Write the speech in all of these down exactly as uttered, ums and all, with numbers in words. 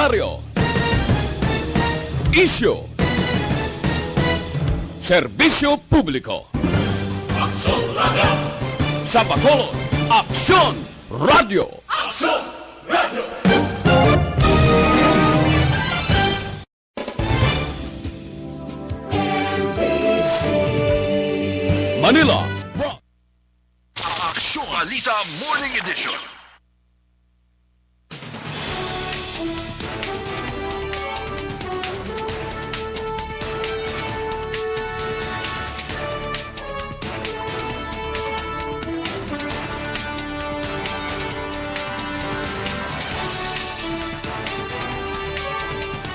Komentaryo. Isyu. Serbisyo publiko. Aksyon Radio. Sa Bacolod, Aksyon Radio. Aksyon Radio. Manila. Aksyon Balita Morning Edition.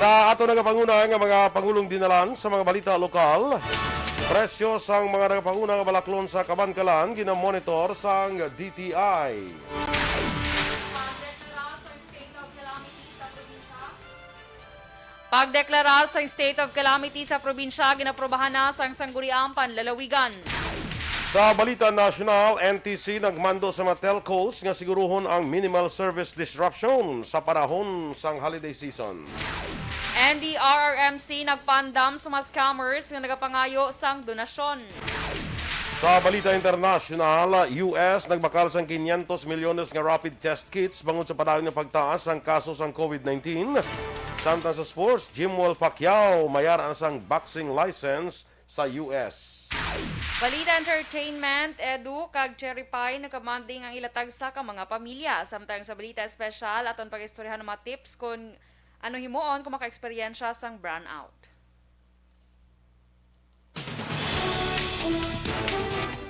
Sa ato nagapanguna nga mga pangulong dinalan sa mga balita lokal, presyo sang mga nagapanguna nga balaklon sa Kabankalan ginamonitor sang D T I. Pagdeklara sang state of calamity sa probinsya. Pagdeklara sang state of calamity sa probinsya, ginaprobahan na sang Sangguniang Panlalawigan. Sa balita nasyonal, N T C nagmando sa mga telcos nga siguruhon ang minimal service disruption sa panahon sang holiday season. N D R R M C nagpaandam sa mga scammers nga nagapangayo sang donasyon. Sa balita internasyonal, U S nagbakal sang quinientos milyones nga rapid test kits bangod sa padayon nga pagtaas sang kaso sang COVID nineteen. Samtang sa sports, Jimwell Pacquiao mayara na sang boxing license sa U S. Balita entertainment, Edu kag Cherry Pie nagkamanding ang ila tagsa ka mga pamilya. Samtang sa balita espesyal, aton pag-istoryahan ang mga tips kon ano himuon kung maka-eksperyensya sang brownout.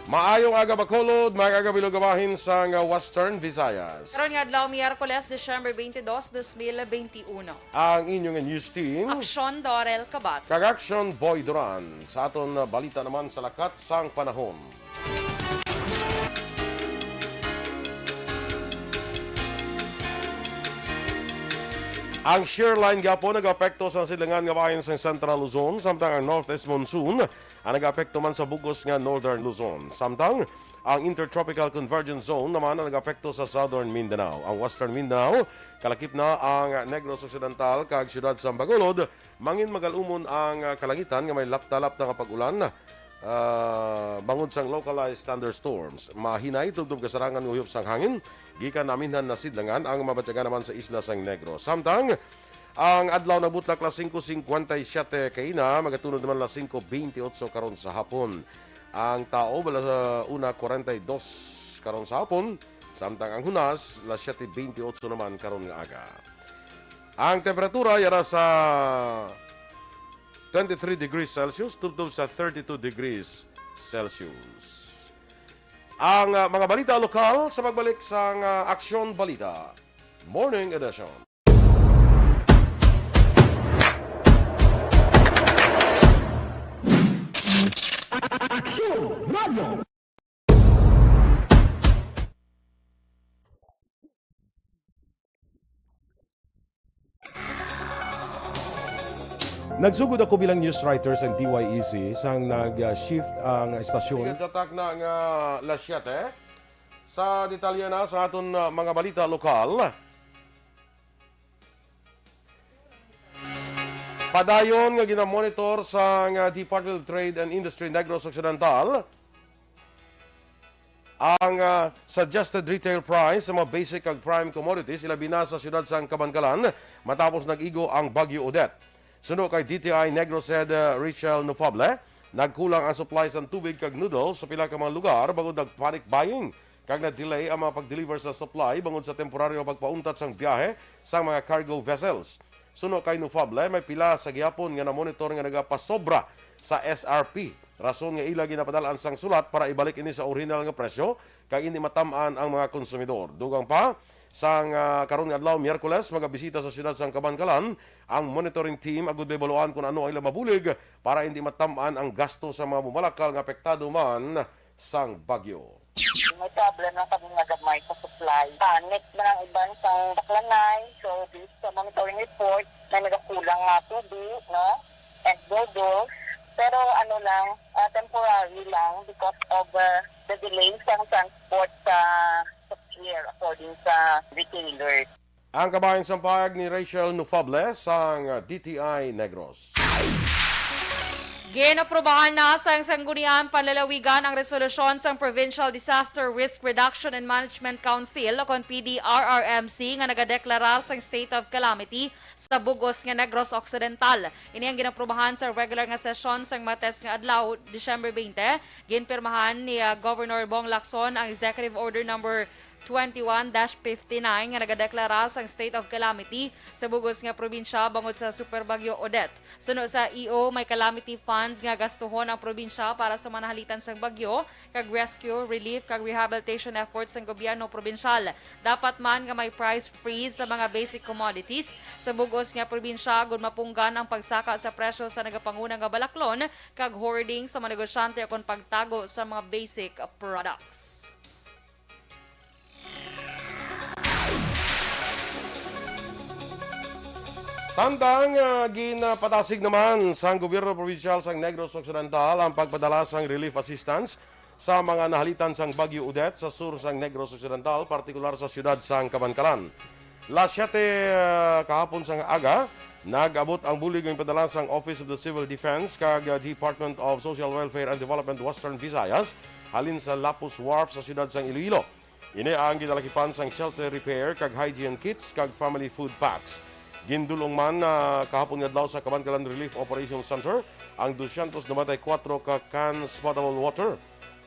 Maayong aga, Bacolod, maayong aga, Bilog, bahin sang Western Visayas. Karon nga adlaw, Miyerkules, Disyembre twenty-two, twenty twenty-one. Ang inyong news team, Aksyon Dorel Kabat. Kag Aksyon Boy Duran. Sa aton balita naman sa lakat sang panahon. Ang shear line gapon nag-apekto sa silangan nga bahin sang Central Luzon, samtang ang northeast monsoon ang nag-apekto man sa bug-os nga Northern Luzon. Samtang ang Intertropical Convergence Zone naman ang nag-apekto sa Southern Mindanao. Ang Western Mindanao, kalakip na ang Negros Occidental kag siyudad sa Bacolod, mangin magalumon ang, ah, kalangitan nga may lapta-lapta nga pag-ulan, ah, bangod sang localized thunderstorms. Mahinay tubtob kasarangan nga uhop sang hangin gikan naminhan na sidlangan ang mabatyagan naman sa isla sang Negros. Samtang ang adlaw nagbutlak las singko singkwenta y siyete kaina, magatunod naman las singko beintiotso karon sa hapon. Ang taob alas una kwarenta y dos karon sa hapon, samtang ang hunas las siyete beintiotso naman karon nga aga. Ang temperatura yara sa twenty-three degrees Celsius tubtob sa thirty-two degrees Celsius. Ang, ah, mga balita lokal sa pagbalik sang, ah, Aksyon Balita Morning Edition. Aksyon Radio. Nagsugod ako bilang news writer sa D Y E C sang nag-shift ang estasyon. Sa takna nga las siyete, sa detalye na sa aton, ah, mga balita lokal. Padayon nga ginamonitor sang, ah, Department of Trade and Industry Negros Occidental ang, ah, suggested retail price sa mga basic kag prime commodities, ilabi na sa siyudad sang Kabankalan, matapos nag-igo ang Bagyo Odette. Suno kay D T I Negros Head, ah, Richel Nofable, nagkulang ang supply sang tubig kag noodles sa pila ka mga lugar bangod nag-panic buying kag na-delay ang mga pag-deliver sa supply bangod sa temporaryo nga pagpauntat sang biyahe sang mga cargo vessels. Suno kay Nofable, may pila sa gihapon nga na-monitor nga nagapasobra sa S R P, rason nga ila ginapadal-an sang sulat para ibalik ini sa orihinal nga presyo kag indi matam-an ang mga konsumidor. Dugang pa, sang, ah, karon nga adlaw, Miyerkules, magabisita sa siyudad sang Kabankalan ang monitoring team agud mahibaluan kon ano ang ila mabulig para indi matam-an ang gasto sa mga bumalakal nga apektado man sang bagyo. May problem lang kami nga gamay sa supply. Panic man ang iban sa Baklanay. So, based sa monitoring report, may nagakulang nga tubig, no? And noodles. Pero ano lang, ah, temporary lang because of, ah, the delay sa transport sa, sa pier, according sa retailers. Ang kabahin sang pahayag ni Rachel Nufable sang D T I Negros. Ginaprubahan na sang Sangguniang Panlalawigan ang resolusyon sang Provincial Disaster Risk Reduction and Management Council, o kon P D R R M C, nga nagadeklarar sang state of calamity sa bug-os nga Negros Occidental. Ini ang ginaprubahan sa regular nga sesyon sang Martes nga adlaw, December twenty. Ginpirmahan ni, ah, Governor Bong Lacson ang Executive Order Number twenty-one dash fifty-nine nga nagadeklara sang state of calamity sa bug-os nga probinsya bangod sa Super Bagyo Odette. Suno sa E O, may calamity fund nga gastuhon ang probinsya para sa manahalitan sang bagyo kag rescue, relief, kag rehabilitation efforts sang gobyerno probinsyal. Dapat man nga may price freeze sa mga basic commodities sa bug-os nga probinsya agud mapunggan ang pagsaka sa presyo sa nagapanguna nga balaklon kag hoarding sa mga negosyante ukon pagtago sa mga basic products. Samtang, ah, ginapatasig naman sang gobyerno probinsyal sang Negros Occidental ang pagpadala sang relief assistance sa mga nahalitan sang Bagyo Odette sa sur sang Negros Occidental, partikular sa siyudad sang Kabankalan. Las siete, ah, kahapon sang aga, nag-abot ang bulig nga ginpadala sang Office of the Civil Defense kag, ah, Department of Social Welfare and Development Western Visayas halin sa Lapus Wharf sa siyudad sang Iloilo. Ini ang ginalakipan sang shelter repair kag hygiene kits kag family food packs. Gindul-ong man, ah, kahapon nga adlaw sa Kabankalan Relief Operation Center ang dosyentos nobenta y kuwatro ka cans potable water.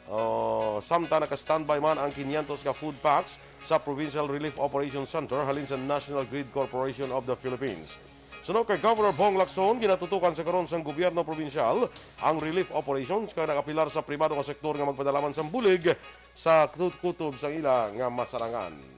Oh, samtang naka-standby man ang kinyentos ka food packs sa Provincial Relief Operation Center halin sa National Grid Corporation of the Philippines. Suno kay Governor Bong Lacson, ginatutukan sa karon sang gobyerno probinsyal ang relief operations kag nag-apelar sa pribado nga sektor nga magpadala man sang bulig sa kut-, kutob sang ila nga masarangan.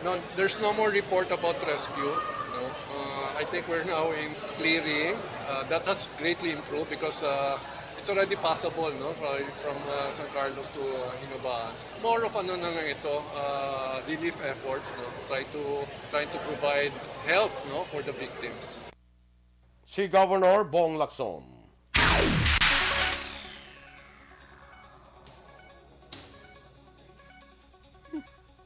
No, there's no more report about rescue. No, uh, I think we're now in clearing. Uh, that has greatly improved because, uh, it's already passable, no, uh, from, uh, San Carlos to, uh, Hinoba-an. More of, ano na lang ito, uh, relief efforts, no, try to trying to provide help, no, for the victims. Si Governor Bong Lacson.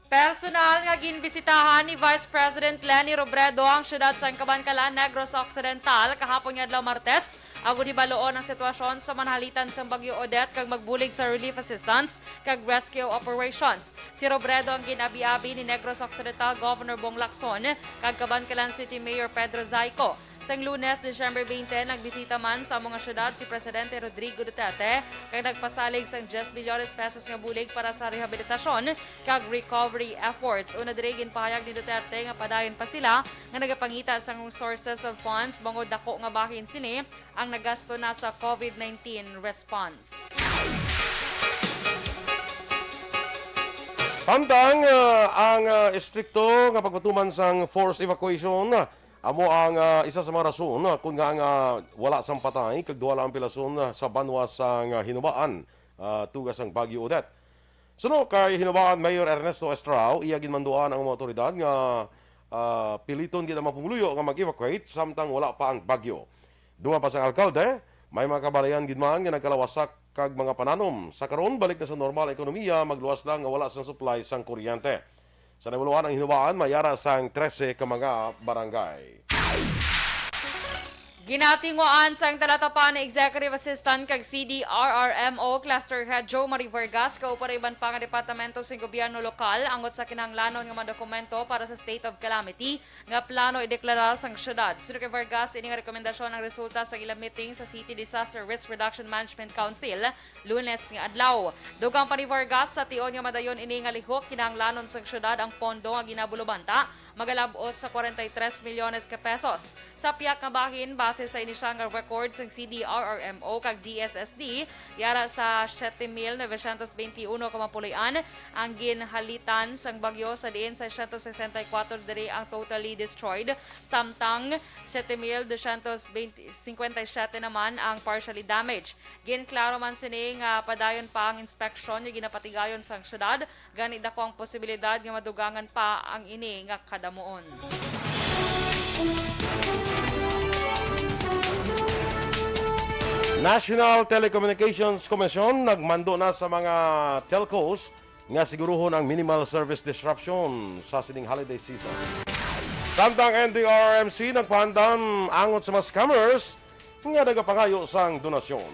Personal nga ginbisitahan ni Vice President Leni Robredo ang siyudad sang Kabankalan, Negros Occidental, kahapon nga adlaw Martes, agud hibaluon ang sitwasyon sa manahalitan sang Bagyo Odette kag magbulig sa relief assistance kag rescue operations. Si Robredo ang gin-abi-abi ni Negros Occidental Governor Bong Lacson kag Kabankalan City Mayor Pedro Zayco. Sang Lunes, December twenty, nagbisita man sa amo nga siyudad si Presidente Rodrigo Duterte kag nagpasalig sang diyes milyones pesos nga bulig para sa rehabilitasyon kag recovery efforts. Una diri, ginpahayag ni Duterte nga padayon pa sila nga nagapangita sang sources of funds bangod dako nga bahin sini ang nagasto na sa COVID nineteen response. Samtang, ah, ang, ah, estrikto nga pagpatuman sang forced evacuation, ah, amo ang, ah, isa sa mga rason, ah, kun ngaa nga wala sang patay kag duha lang ang pilason, ah, sa banwa sang, ah, Hinoba-an, ah, tuga sang Bagyo Odette. Suno kay Hinoba-an Mayor Ernesto Estrao, iya ginmanduan ang mga awtoridad nga, ah, piliton gid ang mga pumuluyo nga mag-evacuate samtang wala pa ang bagyo. Dugang pa sang alkalde, may mga kabalayan gid man nga nagkalawasak kag mga pananom. Sa karon, balik na sa normal ang ekonomiya, magluwas lang nga wala sang supply sang kuryente. Sa nahibaluan, ang Hinoba-an may ara sang trese ka mga barangay. Ginatinguhaan sang Talatapan ni Executive Assistant kag C D R R M O Cluster Head Jo Marie Vargas kauban ang iban pa nga departamento sa gobyerno lokal angot sa kinahanglanon nga mga dokumento para sa state of calamity nga plano ideklarar sang siyudad. Suno kay Vargas, ini nga rekomendasyon ang resulta sa ila meeting sa City Disaster Risk Reduction Management Council Lunes nga adlaw. Dugang pa ni Vargas, sa tion nga madayon ini nga lihok, kinahanglanon sang siyudad ang pondo nga ginabulobanta, magalab-os sa kwarenta y tres milyones ka pesos. Sa piyak nga bahin, base sa inisyal nga record sang C D R R M O kag D S S D, yara sa siyete mil novecientos benti uno ka mga puloy-an ang ginhalitan sang bagyo, sa diin seiscientos sesenta y kuwatro diri ang totally destroyed, samtang siyete mil dosyentos benti, singkwenta y siyete naman ang partially damaged. Ginklaro man sini nga padayon pa ang inspeksyon nga ginapatigayon sang siyudad, gani dako ang posibilidad nga madugangan pa ang ini nga kadamuon. National Telecommunications Commission nagmando na sa mga telcos nga siguruhon ang minimal service disruption sa sining holiday season. Samtang N D R R M C nagpahandam angot sa mga scammers nga nagapangayo sang donasyon.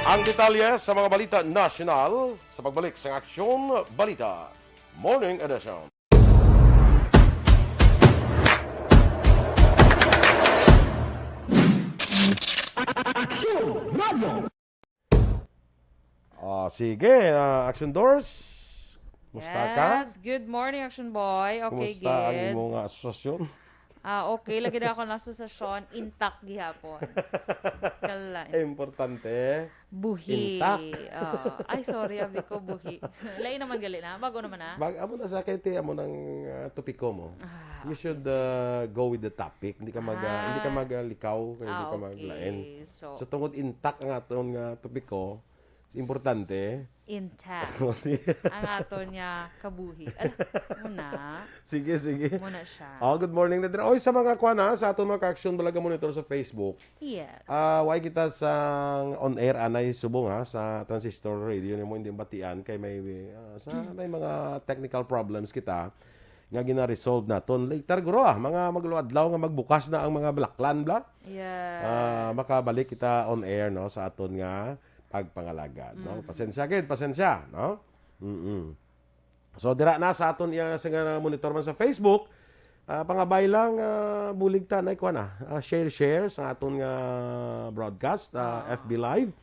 Ang detalye sa mga balita nasyonal sa pagbalik sang Aksyon Balita Morning Edition. Aksyon Radio. Ah, sige, ah, Action Doors. Musta ka? Yes, good morning, Action Boy. Okay, Kumusta ang good. Imo nga asosasyon? Ah, okay lagi na ako na asosasyon, intact gihapon. Kalay. Eh, importante. Buhi. Intact. Ah, ay, sorry, abi ko, buhi. Lain naman gali na. Bago naman na. Bag amo na sa akin, ti, amo nang, ah, topiko mo. Ah, You okay, should, sige. ah, go with the topic. Hindi ka mag, ah, hindi ka Ah. maglikaw, kaya hindi Ah, ka maglain. okay. So, So, tungod intact ang aton nga topiko, importante. Intact. Ang aton nga kabuhi. Ala, muna. Sige, sige. Muna siya. Oh, good morning, Nedra. Oy, sa mga kwan, ha, sa aton mga ka-action balaga monitor sa Facebook. Yes. Ah, why kita sang on air anay subong, ha, sa transistor radio nimo hindi batian kay may, ah, sa may mga technical problems kita nga gina-resolve naton. Later guro, ah, mga magluadlaw nga magbukas na ang mga balaklan bla. Yes. Ah, makabalik kita on air, no, sa aton nga pagpangalagad, no? Mm. Pasensya gid, pasensya, no? Mm-mm. So, dira na sa aton iya sa nga monitor man sa Facebook, ah, pangabay lang, ah, bulig ta na ikuha na. Ah, share, share sa aton nga broadcast, ah, Ah. F B Live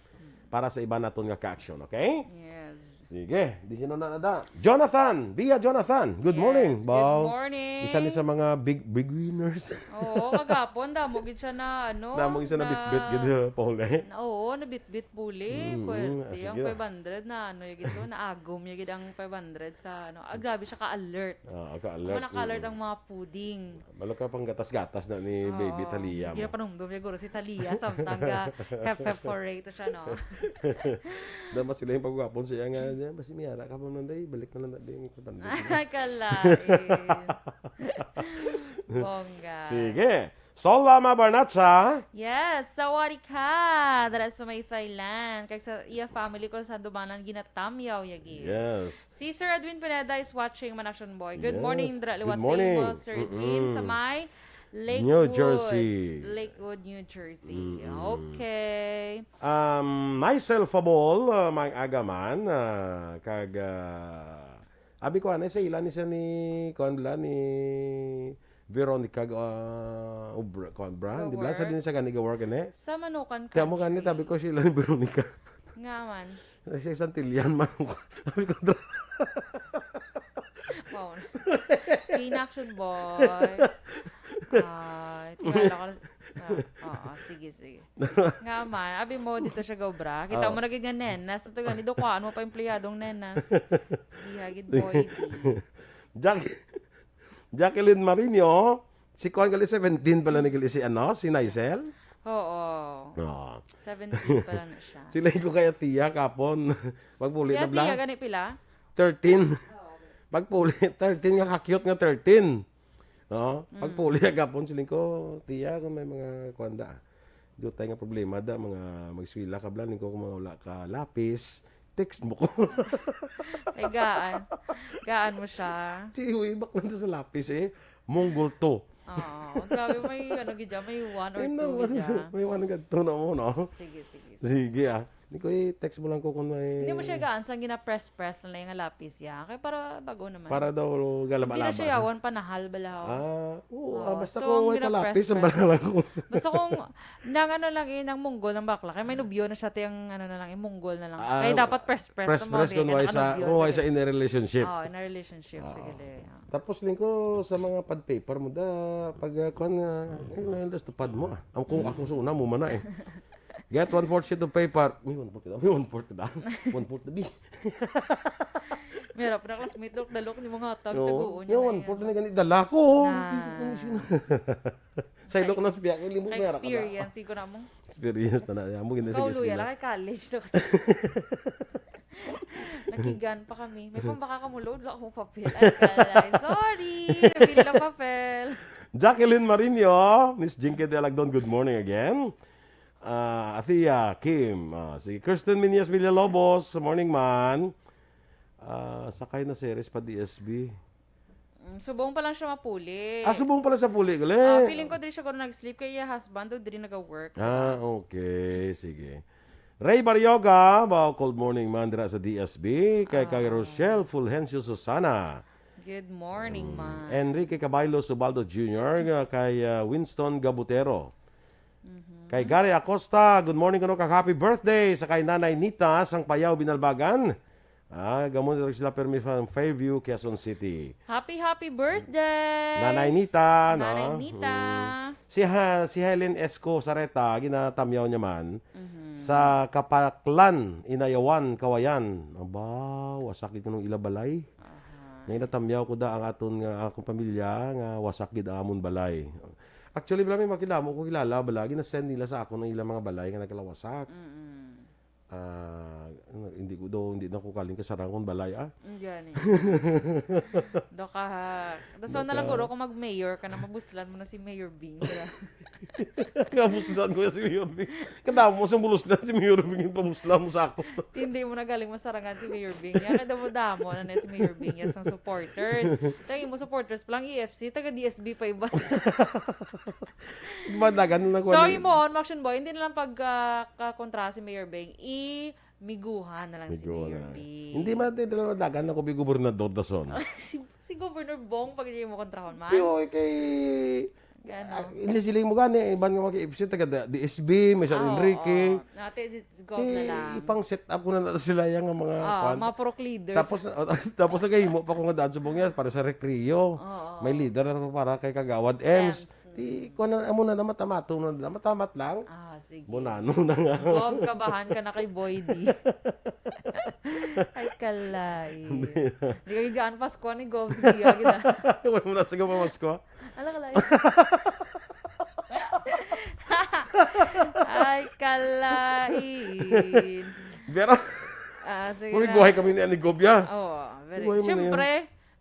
para sa iban naton nga ka-action, okay? Yes. Sige, di sino na nada. Jonathan, Bia Jonathan, good Yes, morning, good bow. morning. Isa ni sa mga big, big winners. Oo, kagapon, damo gid siya na, ano, Damo gid siya na nabitbit gid, Paul, eh. na, oo, nabitbit puli. Mm, Pwerte, ah, ang sige. five hundred na, ano, yung gito, naagom, yung gid ang five hundred sa, ano. Ah, grabe siya ka-alert. Ah, ka-alert. Kung naka-alert Mm. ang mga puding. Malo ka pang gatas-gatas na ni Oo. Baby Thalia Hindi na mo. panumdum, siguro si Thalia, samtang ga, ka-evaporate siya, no? Dapat sila yung pagwapon siya nga, "Yan, basi may ara ka pa man, day. Balik na lang na din yung kutanda." Ay, kalain. Bongga. Sige. Solama Barnacha. Yes, sawadee ka. Dala sa may Thailand. Kag sa iya family ko sa Dumanan, ginatamyaw, yagi. Yes. Si Sir Edwin Pineda is watching, man, Action Boy. Good Yes. morning, dra Good liwat sa morning. imo, Sir Edwin, Mm-mm. sa may New Lakewood, Jersey. Lakewood, New Jersey. Mm-mm. Okay. Um, myself, Abol, uh, may agaman, uh, kag, uh, abi ko, ano, sa ila ni siya ni, kuan bla, ni Veronica, uh, Obra, kuan bra, di ba? Sa Ga-work? din sa gani ga-work, gani? Sa Manukan Kaya mo gani, Country. tabi ko sila ni Veronica. Nga man. Sa isang tilyan man. Sabi ko, "Dra-" Wow. Teen action boy. Ay, tingala ko na. Ah, oo, sige, sige. Nga man, abi mo dito siya gobra. Kita Oo. mo na gid nga nenas. Ito gani, dukwaan mo pa empleyadong nenas. Sige, hagid boy. Jack, Jacqueline Marino, si kuan gali seventeen pala ni gali si ano, si Nicel. Oo. Oo. Seventeen pala na siya. Sila ko kaya tiya kapon. Magpuli Kaya na bla. tiya gani pila? Thirteen. Oo. Magpuli, thirteen nga ka-cute nga thirteen. No? Mm. Pagpuli agapon siling ko, tiya, kung may mga kuan da. Dutay nga problema da, mga magswila ka bla, ning ko kung mga wala ka lapis, text mo ko. Ay, gaan. Gaan mo siya. Si Uy, bakla na sa lapis eh. Munggol to. Oo. Grabe, may ano gid dyan, may one or Ayun two naman. gid dyan. May one gid to na mo, no? Sige, sige, sige. Sige, ah. Di ko, i-text mo lang ko kung may Hindi mo siya gaan, sang gina-press-press na lang yung lapis ya. Kaya para bago naman. Para daw galaba-laba Hindi na siya siya. yawan, panahal bala, oh. Ah, oo, Oo, ah, basta so, ko ang may gina-press-press. kalapis, ang bala lang ko. Basta kung, nang ano lang eh, nang munggol ng bakla. Kaya may nubyo na siya, tiyang ano na lang, eh, munggol na lang. Ah, Kaya dapat press-press press, ang mga press kung ganyan, why sa, nakanubyo, kung why sige. sa in a relationship. Oh, in a relationship, Oo. sige, le. Tapos, lingko, sa mga pad paper mo, da, pag, ah, kuwan nga, eh, may alas pad mo, ah. Ang kung Mm. ako sa una mo, man na, eh. Get one-fourth sheet of paper. May one-fourth ka da. May one-fourth ka da. One-fourth na, bi. Meron pa na classmate, dalok-dalok ni mga hatag, Oo. taguon Yung niya na one-fourth yan. na ganit, dala ko. Na. Sa ilok na sa biyak, limog na ka da. Experience, ko na mo. Experience na na. Yan mo, ganda sa Kauluya eskwela. lang kay college to. Nakigan pa kami. May pambaka ka mo load, wala akong papel. Ay, kalay. Sorry! Nabili lang papel. Jacqueline Marino, Miss Jinky de Alagdon, good morning again. Ah, Athea Kim, ah, si Kristen Minyas Villalobos, morning man. Ah, sakay na si Res pa D S B. Mm, subong pa lang siya mapuli. Ah, subong pala sa puli, gali. Ah, feeling ko diri siya kuno nag-sleep kay iya husband daw diri naga-work. Ah, okay. Sige. Ray Barrioga, wow, good morning man dira sa D S B. Kay, kay Ah. Rochelle Fulgencio Susana. Good morning, Mm. man. Enrique Caballo Subaldo Junior, nga kay, ah, Winston Gabutero. Mhm. Kay Gary Acosta, good morning kuno kag happy birthday sa kay Nanay Nita sang Payaw Binalbagan. Ah, gamon sila permi from Fairview, Quezon City. Happy, happy birthday! Nanay Nita, no? Nanay Nita. Mm. Si Ha-, si Helen Esco Sareta, ginatamyaw niya man, Mhm. sa Kapaklan, Inayawan, Kawayan. Aba, wasak gid kuno ang ila balay. Aha. Nga ginatamyaw ko da ang aton nga, akong pamilya nga wasak gid ang amon balay. Actually, bala may makilala mo ko, kilala, bala, ginasend nila sa akon ang ilang mga balay nga nagkalawasak. Mm-mm. Ah, ano, hindi ko daw, hindi na ko kaling kasarang kung balay, ah. Mm, gani. Do ka, ha. Dason na lang Baka guro kung mag-mayor ka na, mabuslan mo na si Mayor Bing, di ba? Nga buslan ko na si Mayor Bing. Kadamo sa buluslan si Mayor Bing, yung pabuslan mo sa ako. Hindi mo na galing masarangan si Mayor Bing. Yan, kadamo-damo na na si Mayor Bing, yan, sang supporters. Tayo mo supporters pa lang, E F C, taga D S B pa iba. Madagan na So, kuwan. Imo, on, Action Boy, hindi na lang pag, ah, kakontra si Mayor Bing. I-miguhan na lang si Miguhan Mayor na. Bing. Hindi man, hindi na lang madagan ako bi gobernador dason. Si, si Governor Bong, pag hindi mo kontrahon man. Tiyo, eh, kay, Gano? Ah, hindi siling mo gani, iban nga mga K F C, taga D S B, may San Ah, oo, Enrique. oo. Ate, it's gov na Eh, lang. Ipang set up ko na nato sila yung mga Oo, kwan. Mga purok leaders. Tapos, tapos nagahimo pa ko nga daan subong niya para sa recreo. Oo. May leader na para kay Kagawad Ems. Ems. Di, kuwan na, amo na, namat-amato na, namat-amat lang. Ah, sige. Bonano na nga. Gov, kabahan ka na kay Boy D. Ay, kalay. Hindi. Di ka gigaan Pasko ni Gov. Sige, ah, gina. Wala mo na sa pamasko. Ala, kalay. Ay, kalain. Pero, Ah, sige na. Bumiguhay kami ni Ani Gov, ya. Oo, very Bumiguhay mo na yan. Siyempre,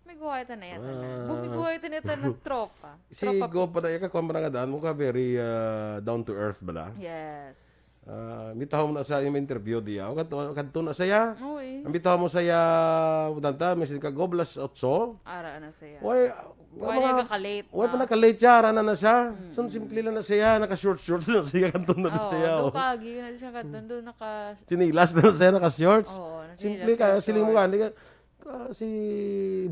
may guhay ta na yata na. Ah. Bumiguhay ta na yata na tropa. Si Tropa Gov pa na Pips. Ikaw, kuwan ba na nga daan mo ka? Very, ah, down to earth ba na? Yes. Ah, bitaw mo na sa iyang interview diya. O, kadto, kadto na saya. Oo, eh. Ang bitaw mo saya, Danta, misin ka Gov, las otso. Ara na saya. Way, Way mga, niya ka-late, way pa no? Naka-late siya, ara na na siya. Mm. So, simple lang na siya, naka-short-short na siya, kanto na na Oo, siya, do oh. Kagi na siya, kanto, do naka- Sinilas na na siya, naka-shorts. Oo, naka-shorts. Simple ka, siling mo ka, hindi ka, ka, si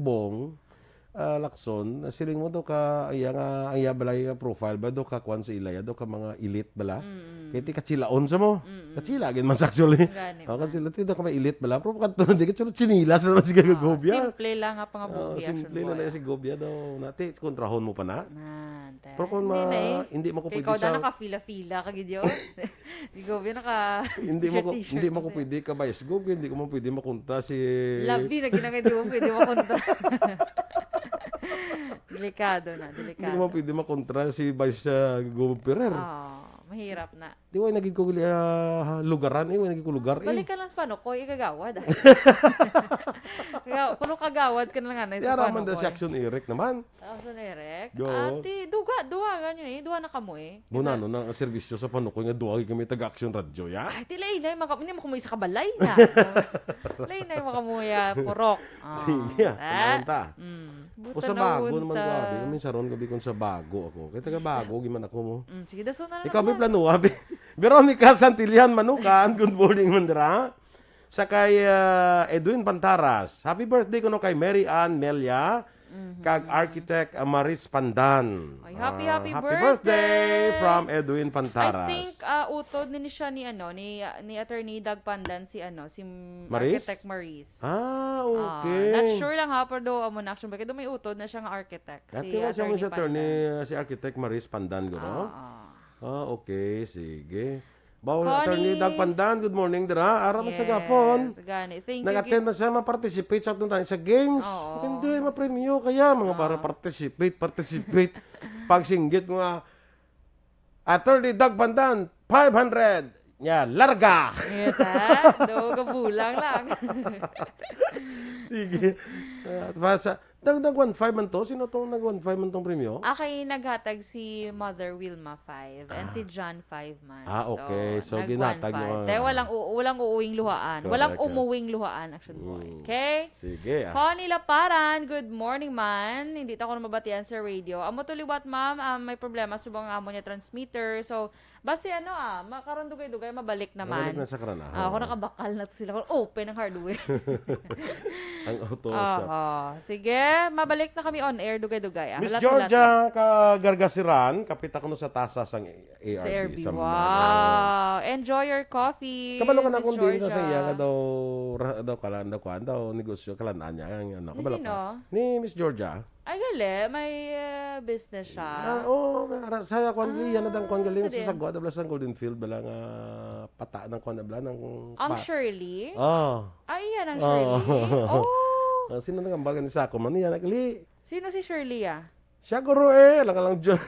Bong, ah, Lacson, siling mo do ka, ang iya nga, ang iya balay nga profile ba, do ka kwan sa ilaya, do ka mga elite bala? Mm. Kaya ti katsilaon sa mo. Mm. Katsila, gin man sa actually. Ang gani Oh, man. Katsila, ti do ka may elite bala. Pero kanto na, di ka, sinilas na naman si Gov, Oo, ya. Simple lang nga pangabugya, Oh, simple Shon lang Boy, na ah. Si Gov, ya, daw. Nati, kontrahon mo pa na? Nan, te. Pero kung Hindi ma-, na eh. Hindi mo ko Kay pwede ikaw sa na nakafila-fila ka, gid, yo. Si Gov, ya, naka Hindi mo ko, t-shirt, t-shirt hindi mo ko na, te. Pwede ka Vice Gov, hindi ko man pwede makontra si Labi na ginangay, di mo pwede makontra. Delikado na, delikado. Hindi ko man pwede makontra si Vice, ah, Gov Ferrer. Oo, mahirap na. Di, way naging ko, ah, lugaran, eh, way naging ko lugar, eh. Balik ka lang sa Panukoy, ikagawad, ah. Kaya, kuno kagawad ka na nga na Di, sa ara man da si Panukoy. Action Eric naman. Action Eric? Yo. Ate, duga, duha, ganyan, eh. Duha na kamo, eh. Bonano na ang serbisyo sa Panukoy nga duha kami taga Action Radio, ya? Ay, ti lain-lain, maka-, hindi mo kamo isa ka balay na. Lain-lain, makamuya, purok. Ah, Sige, ah, ta. Kumanta. Mm. O sa Buta na bago naman, unta. Grabe. Kami sa ron, gabi kung sa bago ako. Kaya taga bago, giman ako mo. Mm, sige, daso na lang Ikaw, may naman. Plano, abi. Veronica Santillan Manukan, good morning, Mandra. Sa kay, ah, Edwin Pantaras. Happy birthday kuno kay Mary Ann Melia, Mhm. Kag Architect, ah, Maris Pandan. Ay, happy, Ah, happy happy birthday birthday! From Edwin Pantaras. I think, ah, utod ni siya ni, ano, ni, ah, ni Attorney Doug Pandan si, ano, si M-, Maris? Architect Maris. Ah, Ah, okay. Not sure lang ha, pero do, amo na action ba? Kaya do may utod na siya nga architect, Dati si ba siya mo Attorney sa attorney, Pandan. Si Architect Maris Pandan, guro? Ah, ah. Ah, okay. Sige. Bawo na, Connie. Attorney Doug Pandan, good morning, dira. Ara man sa Yes, gapon. Gani. Thank you, Nag-attend gid. Na siya, ma-participate sa atong tayo sa games. Oo. Hindi, mapremyo kaya, mga Oo. Para participate, participate. Pagsinggit mo nga, Attorney Doug Pandan, five hundred. Nya, larga! Ngeta, do, gabulang lang. Sige. Ah, pa sa, Nag, nag one five man to? Sino tong nag one five man tong premyo? Ah, kay naghatag si Mother Wilma five and si Ah. John five man. Ah, okay. So, So, nag ginhatag one five. Kaya walang u-, walang uuwing luhaan. Walang Correct, correct. umuwing luhaan, action boy. Mm. Okay? Sige, ah. Connie Laparan, good morning, man. Hindi ta ko na mabatian sa radio. Amo to liwat, ma'am. Ah, may problema subong ang amo niya transmitter. So, basi ano, ah, ma-, karon dugay-dugay, mabalik naman. Mabalik na sa karanahan, Ah, ako oo. nakabakal na to sila. Open ang hardware. Ang auto shop. Oo. Sige, mabalik na kami on air, dugay-dugay, ah. Miss Hulat-hulat Georgia lang. Kagargasiran, kapita kuno sa tasa sang A R B Sa A R B. sa Manila. Wow. Enjoy your coffee, Kabalo ka na Miss kung di na sa Georgia. iya nga daw, ra-, daw kalan, daw kuan, daw negosyo, kalan-an niya, ang ano, Ni kabalo ka? sino? Ni Miss Georgia. Ay, gali. May, uh, business siya. Ah, oo, ara, sa kuan, Ah, iya na dang kuan gali, sa sa din? sagwa, dabla sa Golden Field, bala nga pata ng kuan, dabla ng Ang pa- Shirley? Oh. Ay, iya nang Oh. Shirley? Oh. Ah, sino nang ambagan ni Sako man? Iya na gali. Sino si Shirley, ah? Siya guro eh, lang lang John.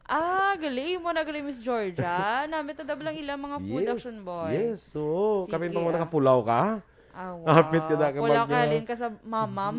Ah, gali mo na gali, Miss Georgia. Namit na dablang ilang mga food Yes, action boy. yes, oo. Kami Sige, pa mo ah. nakapulaw ka? Ah, Hapit ka wow. na ka Pula mag, ka, ah, halin ka sa mamam.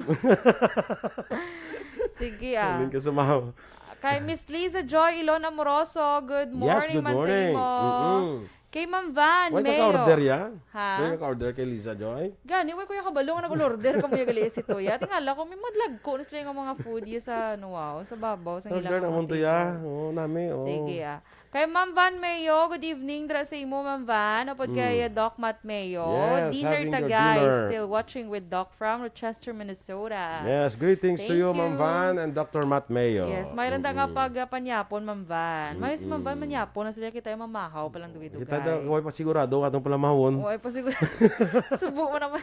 Sige, ah. Halin ka sa mama. Kay Miss Liza Joy Ilon Amoroso, good Yes, morning good man sa morning. imo. Mm-mm. Kay Ma'am Van Way ka Mayo. ka-order, ya? Ha? Way ka ka-order kay Liza Joy? Gani, way ko ya kabalo nga nag-order ka mo ya gali si Toya. Tingala ko, may madlagko na sila nga mga food ya sa, ano, wow, sa babaw, sa Order ilang na mga mo to, ya. table. Oo, nami, oo. Sige, ah. Kay Ma'am Van Mayo, good evening dira sa imo, Ma'am Van. Upod kay, Mm. uh, Doc Matt Mayo. Yes, Dinner having your Tagay, dinner. still watching with Doc from Rochester, Minnesota. Yes, greetings to Thank you, Ma'am you. Van and Doctor Matt Mayo. Yes, mayroon da nga Mm-mm. pag, uh, panyapon, Ma'am Van. May si Ma'am Van, Mm-mm. manyapon na sila kita yung mamahaw palang dugay-dugay. Kita daw, way pa sigurado atong palamahon. Way pa sigurado. Subo mo naman.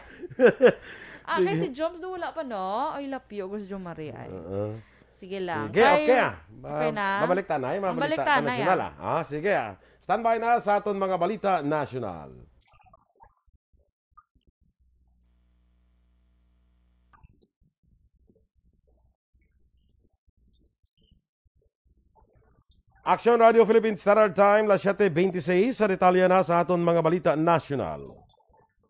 Ah, kay Sige. si Joms do wala pa, no? Ay, lapyo ko si Jom Marie, ay. Oo. Sige lang. Sige, Kay, okay, ah. Ma-, okay na? mabalik ta na, eh. Mabalik Mabalik ta ta na, nasyonal, ya. ah. Ah, sige, ah. Standby na sa aton mga balita nasyonal. Action Radio Philippines Standard Time, las siete veintiséis. Sa detalye na sa aton mga balita nasyonal.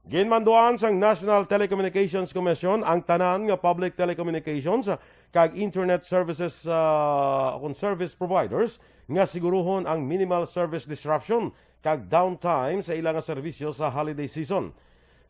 Ginmanduan sang National Telecommunications Commission ang tanan nga public telecommunications kag internet services, ah, o kon service providers nga siguruhon ang minimal service disruption kag downtime sa ila nga serbisyo sa holiday season.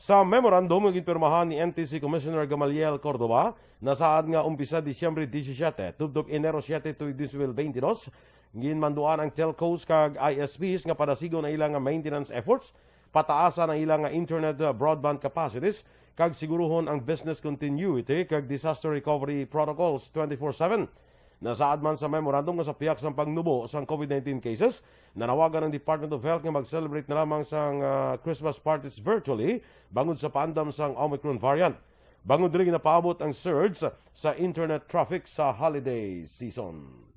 Sa memorandum nga ginpirmahan ni N T C Commissioner Gamaliel Cordova, nasaad nga umpisa Disyembre disisiete tubtob Enero siete tuig dos mil beintidos, ginmanduan ang telcos kag I S Ps nga padasigon ang ila nga maintenance efforts, pataasan ang ila nga internet, uh, broadband capacities, kag siguruhon ang business continuity kag disaster recovery protocols twenty-four seven. Nasaad man sa memorandum nga sa pihak sang pagnubo sang COVID nineteen cases, nanawagan ang Department of Health nga mag-celebrate na lamang sang, ah, Christmas parties virtually bangod sa paandam sang Omicron variant. Bangod diri, napaabot ang surge sa internet traffic sa holiday season.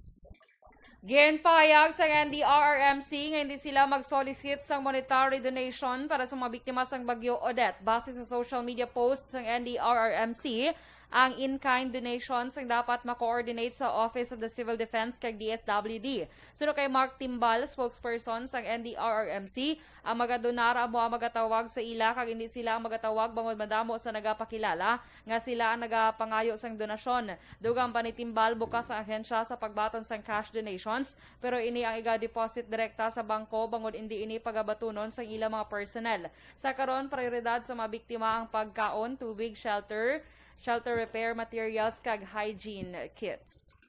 Ginpahayag sang N D R R M C nga hindi sila mag-solicit sang monetary donation para sa mga biktima sang Bagyo Odette. Base sa social media post sang N D R R M C, ang in-kind donations ang dapat ma-coordinate sa Office of the Civil Defense kag D S W D. Suno kay Mark Timbal, spokesperson sang N D R R M C, ang magadonar amo ang magatawag sa ila kag hindi sila ang magatawag bangod madamo sa nagapakilala nga sila ang nagapangayo sang donasyon. Dugang pa ni Timbal, bukas ang ahensya sa pagbaton sang cash donations, pero ini ang iga-deposit direkta sa bangko bangod indi ini pagabatunon sang ila mga personnel. Sa karon, prioridad sa mga biktima ang pagkaon, tubig, shelter, shelter repair materials, kag hygiene kits.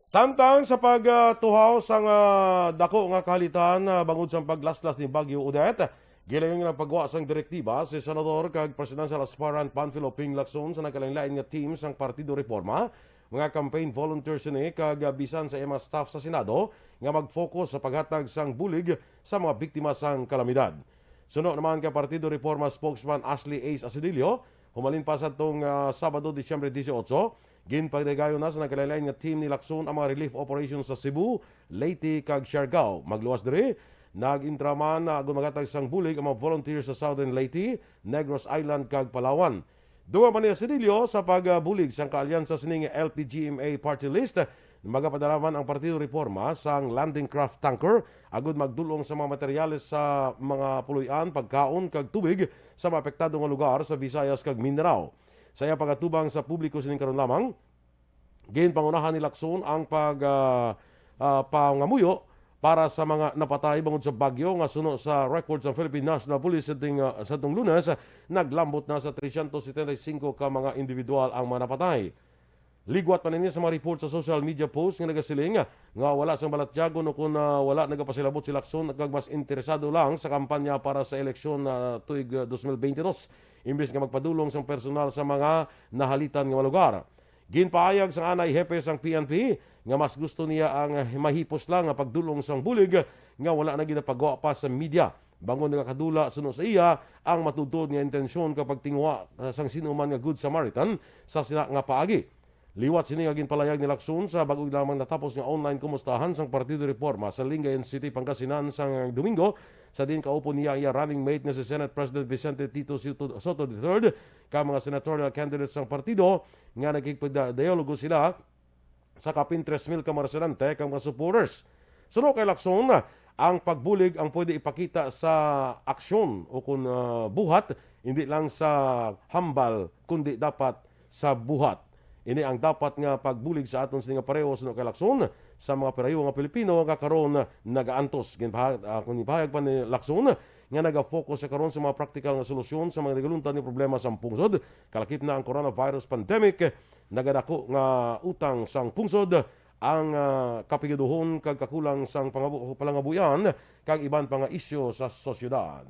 Samtang sa pagtuhaw sang, ah, dako nga kahalitan, ah, bangod sang paglaslas ni Bagyo Odette, gilayon nga nagpagwa sang direktiba si Senador kag Presidential Aspirant Panfilo Ping Lacson sa nagkalainlain nga team sang Partido Reforma, mga campaign volunteers sini kag, ah, bisan sa iyang mga staff sa Senado nga mag-focus sa paghatag sang bulig sa mga biktima sang kalamidad. Suno naman kay Partido Reforma spokesman Ashley Ace Asidillo, humalin pa sadtong, ah, Sabado, Disyembre dieciocho, ginpadayon na sa nagkalainlain nga team ni Lacson ang mga relief operations sa Cebu, Leyte, kag Siargao. Magluwas diri, nag-intra man, ah, agud maghatag sang bulig ang mga volunteers sa Southern Leyte, Negros Island, kag Palawan. Dugang pa ni Asidillo, sa pagbulig sang kaalyansa sini nga L P G M A party list, magapadala man ang Partido Reforma sang landing craft tanker agud magdul-ong sa mga materyales sa mga puloy-an, pagkaon, kag tubig sa mga apektado nga lugar sa Visayas kag Mindanao. Sa iya pag-atubang sa publiko sining karon lamang, Ginpangunahan ni Lacson ang pag, ah, ah, pangamuyo para sa mga napatay bangod sa bagyo nga suno sa record sa Philippine National Police sa ting-, ah, sa tong Lunes, naglambot na sa trescientos setenta y cinco ka mga individual ang mga napatay. Ligwat pa nini sa mga report sa social media post nga nagasiling nga wala sang balatyagon o kun, ah, wala nagapasalamat si Lacson kag mas interesado lang sa kampanya para sa eleksyon na tuig, ah, dos mil bente dos, imbes nga magpadulong sang personal sa mga nahalitan nga mga lugar. Ginpahayag sang anay hepe sang P N P nga mas gusto niya ang mahipos lang nga pagdulong sang bulig nga wala na ginapagawa pa sa media, bangod nagakadula suno sa iya ang matudtod nga intensyon kag pagtinguha sang sino man nga Good Samaritan sa sina nga paagi. Liwat sini nga ginpalayag ni Lacson sa bag-o lamang natapos nga online kumustahan sang Partido Reforma sa Lingayen City, Pangasinan sang Domingo, sa diin kaupod niya ang iya running mate nga si Senate President Vicente Tito Soto, Soto the third, kag mga senatorial candidates sang partido nga nakigpagda-, dialogo sila sa kapin tres mil ka mga residente kag mga supporters. Suno kay Lacson, ang pagbulig ang pwede ipakita sa aksyon o kun, ah, buhat, hindi lang sa hambal, kundi dapat sa buhat. Ini ang dapat nga pagbulig sa aton sini nga pareho, suno kay Lacson, sa mga pirayo nga Pilipino nga karon nagaantos. Ginpahag-, ah, kung ipahayag pa ni Lacson nga nagafocus siya karon sa mga praktikal nga solusyon sa mga nagaluntad nga problema sa pungsod, kalakip na ang coronavirus pandemic, nagadako nga utang sang pungsod, ang, ah, kapigaduhon kag kakulang sang pangabu-, palangabuhian kag iban pa nga isyu sa sosyedad.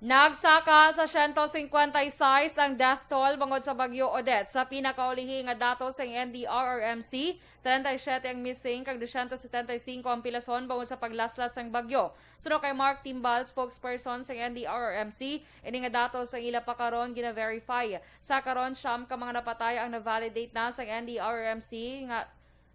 Nagsaka sa siyento singkwenta y seis ang death toll bangod sa Bagyo Odette. Sa pinakaulihi nga datos sang N D R R M C, treinta y siete ang missing kag dosyentos setenta y singko ang pilason bangod sa paglaslas sang bagyo. Suno kay Mark Timbal, spokesperson sang N D R R M C, ini nga datos ang ila pa karon gina-verify. Sa karon, siyam ka mga napatay ang na-validate na sang N D R R M C nga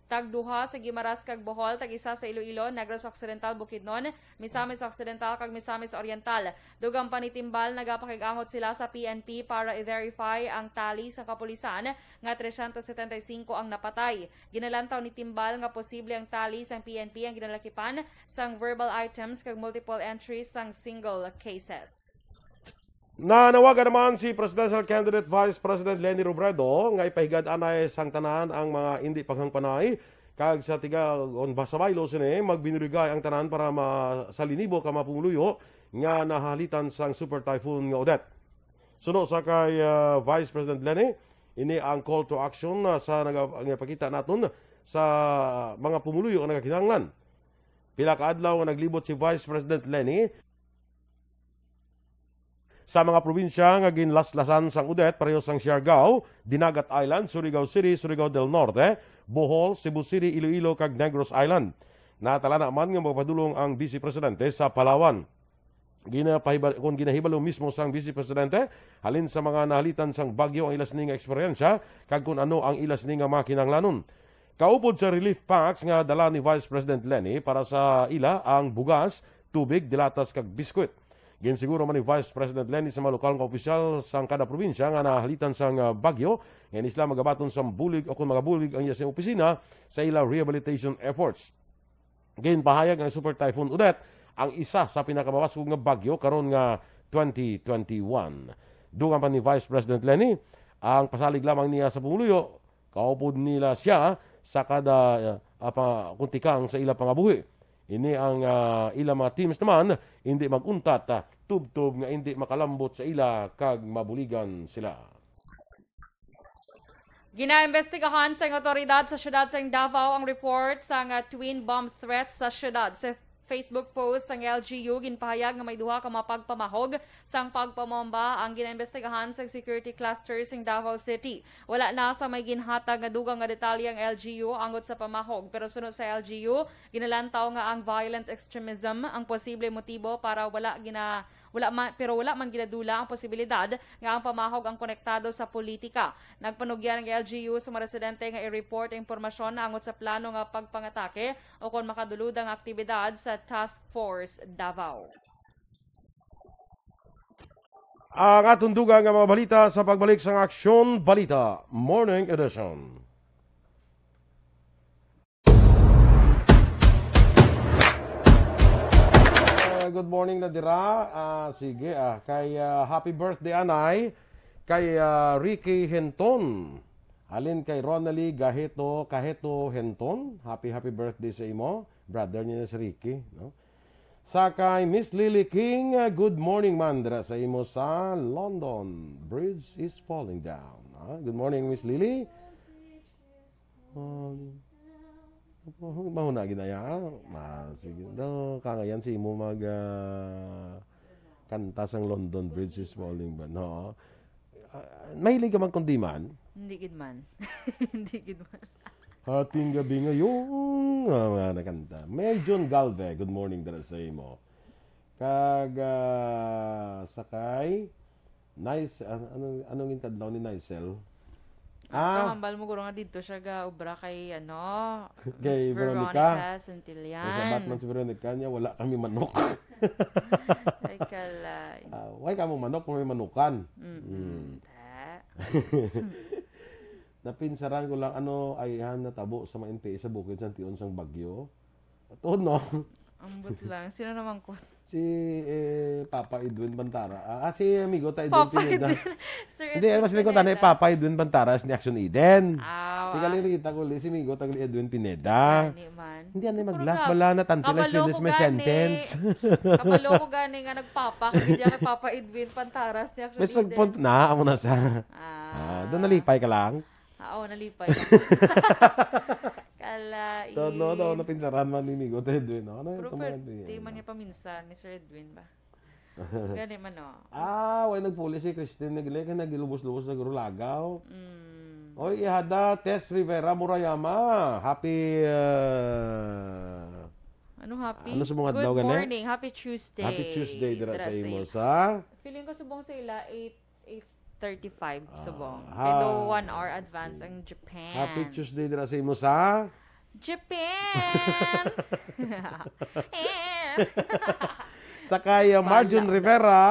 tagduha sa Guimaras kag Bohol, tag-isa sa Iloilo, Negros Occidental, Bukidnon, Misamis Occidental kag Misamis Oriental. Dugang pa ni Timbal, nagapakig-angot sila sa P N P para i-verify ang tally sa kapulisan nga trescientos setenta y cinco ang napatay. Ginalantaw ni Timbal nga posible ang tally sang P N P ang ginalakipan sang verbal items kag multiple entries sang single cases. Nanawagan naman si presidential candidate Vice President Leni Robredo nga ipahigad anay sang tanan ang mga indi paghangpanay, kag sa tiga-, on ba sa baylo sini, magbinuligay ang tanan para ma-, sa linibo ka mga pumuluyo nga nahalitan sang Super Typhoon nga Odette. Suno sa kay, ah, Vice President Leni, ini ang call to action, ah, sa naga-, nga pakita naton sa mga pumuluyo nga nagakinahanglan. Pila ka adlaw nga naglibot si Vice President Leni sa mga probinsya nga ginlaslasan sang Odette, pareho sang Siargao, Dinagat Island, Surigao City, Surigao del Norte, Bohol, Cebu City, Iloilo, kag Negros Island. Natalana man nga magpadulong ang Vice Presidente sa Palawan. Ginapahiba-, kung ginahibalo mismo sang Vice Presidente, halin sa mga nahalitan sang bagyo ang ila sini nga eksperyensya, kag kung ano ang ila sini nga mga kinahanglanon. Kaupod sa relief packs nga dala ni Vice President Leni para sa ila ang bugas, tubig, dilatas, kag biskwit. Ginsiguro man ni Vice President Leni sa mga lokal nga opisyal sang kada probinsya nga nahalitan sang, ah, bagyo, nga hindi sila magabaton sang bulig o kung magabulig ang iya sa opisina sa ila rehabilitation efforts. Ginpahayag nga Super Typhoon Odette ang isa sa pinakamabaskog nga bagyo karon nga twenty twenty-one. Dugang pa ni Vice President Leni, ang pasalig lamang niya sa pumuluyo, kaupod nila siya sa kada, ah, pa-, kuntikang sa ila pangabuhi. Ini ang, ah, ila mga teams naman, hindi mag-untat, ah, tubtob nga hindi makalambot sa ila kag mabuligan sila. Ginaimbestigahan sang awtoridad sa siyudad sang Davao ang report sang, ah, twin bomb threats sa siyudad. Sa Facebook post sang L G U, ginpahayag nga may duha ka mga pagpamahog sang pagpamomba ang ginaimbestigahan sang security cluster sang Davao City. Wala na sa may ginhatag nga dugang nga detalye ang L G U angot sa pamahog, pero suno sa L G U, ginalantaw nga ang violent extremism ang posible motibo para wala gina-, wala man, pero wala man ginadula ang posibilidad nga ang pamahog ang konektado sa politika. Nagpanugyan ang L G U sa mga residente nga i-report ang impormasyon angot sa plano nga pagpangatake o kon makadulod ang aktibidad sa Task Force Davao. Ang aton dugang nga mga balita sa pagbalik sang Aksyon Balita Morning Edition. Ah, good morning na dira. Ah, sige, ah, kay, ah, happy birthday, anay, Kay, ah, Ricky Henton. Halin kay Ronely Gaheto, Kaheto Henton. Happy, happy birthday sa imo. Brother niya si Ricky, no? Sa kay Miss Lily King, ah, "Good morning, man, dira sa imo sa London. Bridge is falling down." Ah, good morning, Miss Lily. Um, mahuna gid na yan. Ah, sige. No, kangayan si imo mag, ah, kanta sang London Bridge is falling ba? No. Ah, mahilig ka man kundi man? Hindi gid man. Hindi gid man. Hating gabi ngayon, ah, nga nakanta. May John Galve, good morning dira sa imo. Kag, ah, sakay, Nice, an-, ano, anong inkadlaw ni Nicel? Ah, hambal mo guro nga didto siya ga obra kay, ano, kay Miss Veronica. Veronica Santillan. Nasa Batman si Veronica niya, wala kami manok. Ay, kalay. Ah, why ka mo manok kung may manukan? Mm-mm. Mm. Ta. Napinsaran ko lang, ano, ay, han, natabo sa mga N P A sa bukid sa tion sang bagyo. Tuod, no? Ambot lang. Sino naman ko? Si, eh, Papa Edwin Bantara. Ah, ah, si amigo ta Edwin Papa Pineda. Edwin. Sir Hindi, Edwin mas likod na ni Pineda. Papa Edwin Bantara ni Action Eden. Ah, Di ka ah. lang nakita ko, li, si amigo ta ni Edwin Pineda. Gani man. Hindi, ano, Pero mag-laugh, ga-, bala na, tanto lang kabalo finish ko my gani. sentence. Kabalo ko gani nga nagpapa, kaya kay Papa Edwin Pantaras ni Action May Eden. Sagpon na, amo na sa. Ah. Ah, doon nalipay ka lang? Ah, oo, nalipay. Kala, So, no, no, eh. Napinsaran man ni Migo Ted, eh, no? Ano yung Pero kumain pwede din, man no? niya paminsan ni Sir Edwin ba? Gani man, no? Ah, way nagpuli si Christine Nagle, kay nagilubos-lubos na guro lagaw. Mm. Oy, ihada, Tess Rivera Murayama. Happy, uh, Ano happy? Ano sa mga Good adlaw gani? morning. Happy Tuesday. Happy Tuesday, dira Dira sa sa imo ila. sa Feeling ko subong sa ila, eight, eight thirty-five subong. Ah, Kay do ha. one hour advance Sige. ang Japan. Happy Tuesday dira sa imo sa Japan! Sa kay, uh, Marjun Bala. Rivera.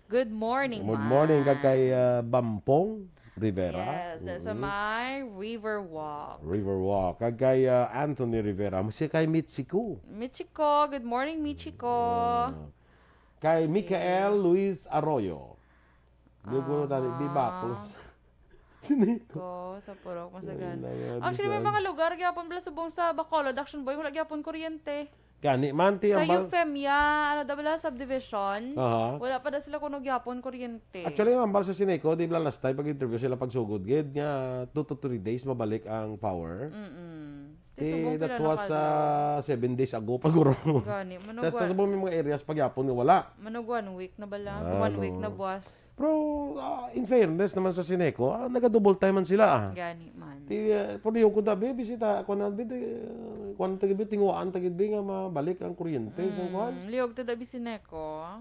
Good morning, Good morning, kag kay, Mar. uh, Bampong Rivera. Yes, sa Mm-mm. may Riverwalk. Riverwalk. Kag kay, uh, Anthony Rivera. Si kay Michiko. Michiko, good morning, Michiko. Uh, kay Michael Okay. Luis Arroyo. Di ko tani, di Ah. baklos. Sini? Ko, sa Purok, Masagan. Ay, na nga, Actually, may di mga lugar gyapon pala subong sa Bacolod, Action Boy, wala gyapon kuryente. Gani man, ti Sa ang bal- Eufemia, ano daw bala, subdivision, Aha. wala pa daw sila kuno gyapon kuryente. Actually, ang bal sa Sineco, di bala last time pag-interview sila pagsugod gid nga two to three days mabalik ang power. Mm-mm. Ti Eh, subong that pila was, na kadlaw. uh, seven days ago pa guro. Gani, manugwan. Tas, tas subong may mga areas pa gyapon nga wala. Manugwan week na bala. Ah, One week no. na buwas. Pero, ah, in fairness naman sa Sineco, ah, naga-double time man sila, ah. Gani man. Ti, ah, pero yung ko dabi, bisita, kuwan na, bi, ti, ah, kuwan na, ti, bi, tinguhaan, ti, bi, nga mabalik ang kuryente, sa Mm, kuwan. Liyog ta dabi Sineco.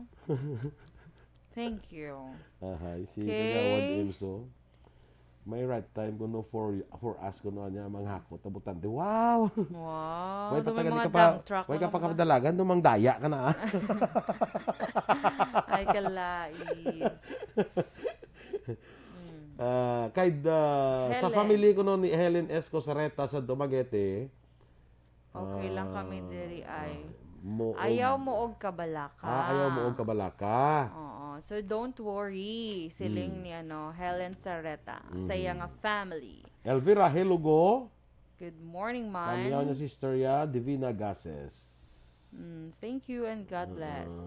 Thank you. Ahay, si Okay. Kagawad Emso. May right time kuno for, for us kuno niya, mga hakot, ang botante. Wow! Wow, Way pa doon may taga mga di ka pa, dump truck, way ka mga pa ba? Kapidalagan, dumang daya ka na, ah. Ay, kalait. Mm. Ah, kay, ah, sa Helen. family kuno ni Helen S. Cosareta sa Dumaguete, Okay lang kami Ah, diri, ay. ah, mo og Ayaw mo og kabalaka. Ah, ayaw mo og kabalaka. Oo. So, don't worry, siling Mm. ni, ano, Helen Sareta, sa Mhm. iya nga family. Elvira Helugo, Good morning, man. Kami ang sister ya, Divina Gases. Mm, thank you and God bless. Ah.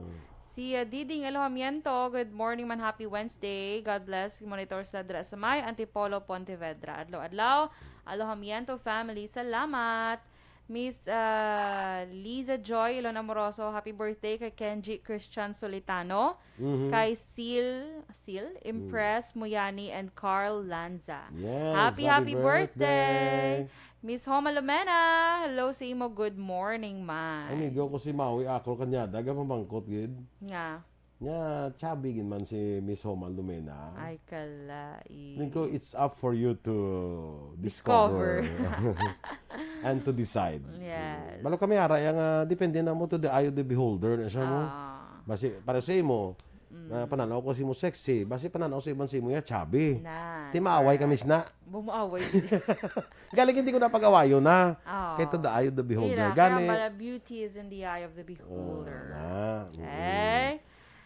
Si, uh, Diding Alojamiento, good morning, man. Happy Wednesday. God bless. Monitor sa dra sa may Antipolo, Pontevedra. Adlaw-adlaw, Alojamiento family. Salamat. Miss, ah, Liza Joy Ilon Amoroso, happy birthday kay Kenji Christian Solitano, Mhm. kay Sil, Sil, Mm. Impress Muyani, and Carl Lanza. Yes, Happy, happy happy birthday. birthday. Miss Homa Lumena, hello sa imo, good morning, man. Amigo ko si Maui Akol Cañada, gapamangkot gid. Nga. Nga, chubby gid man si Miss Homa Lumena. Ay, kalait. Tingko, it's up for you to Discover. discover and to decide. Yes. Malo kami ara, yang, ah, depende na mo to the eye of the beholder na siya mo. Ah. Basi, para sa imo, Mm. na pananaw ko si mo sexy, basi pananaw sa iban si mo ya chubby. Na, Ti maaway na. kami sina. Bumuaway. Galing hindi ko na pag-awayo na. Ah. Kay to the eye of the beholder. Ira, Gani. kaya pala, beauty is in the eye of the beholder. Ah, na. Mm. Okay?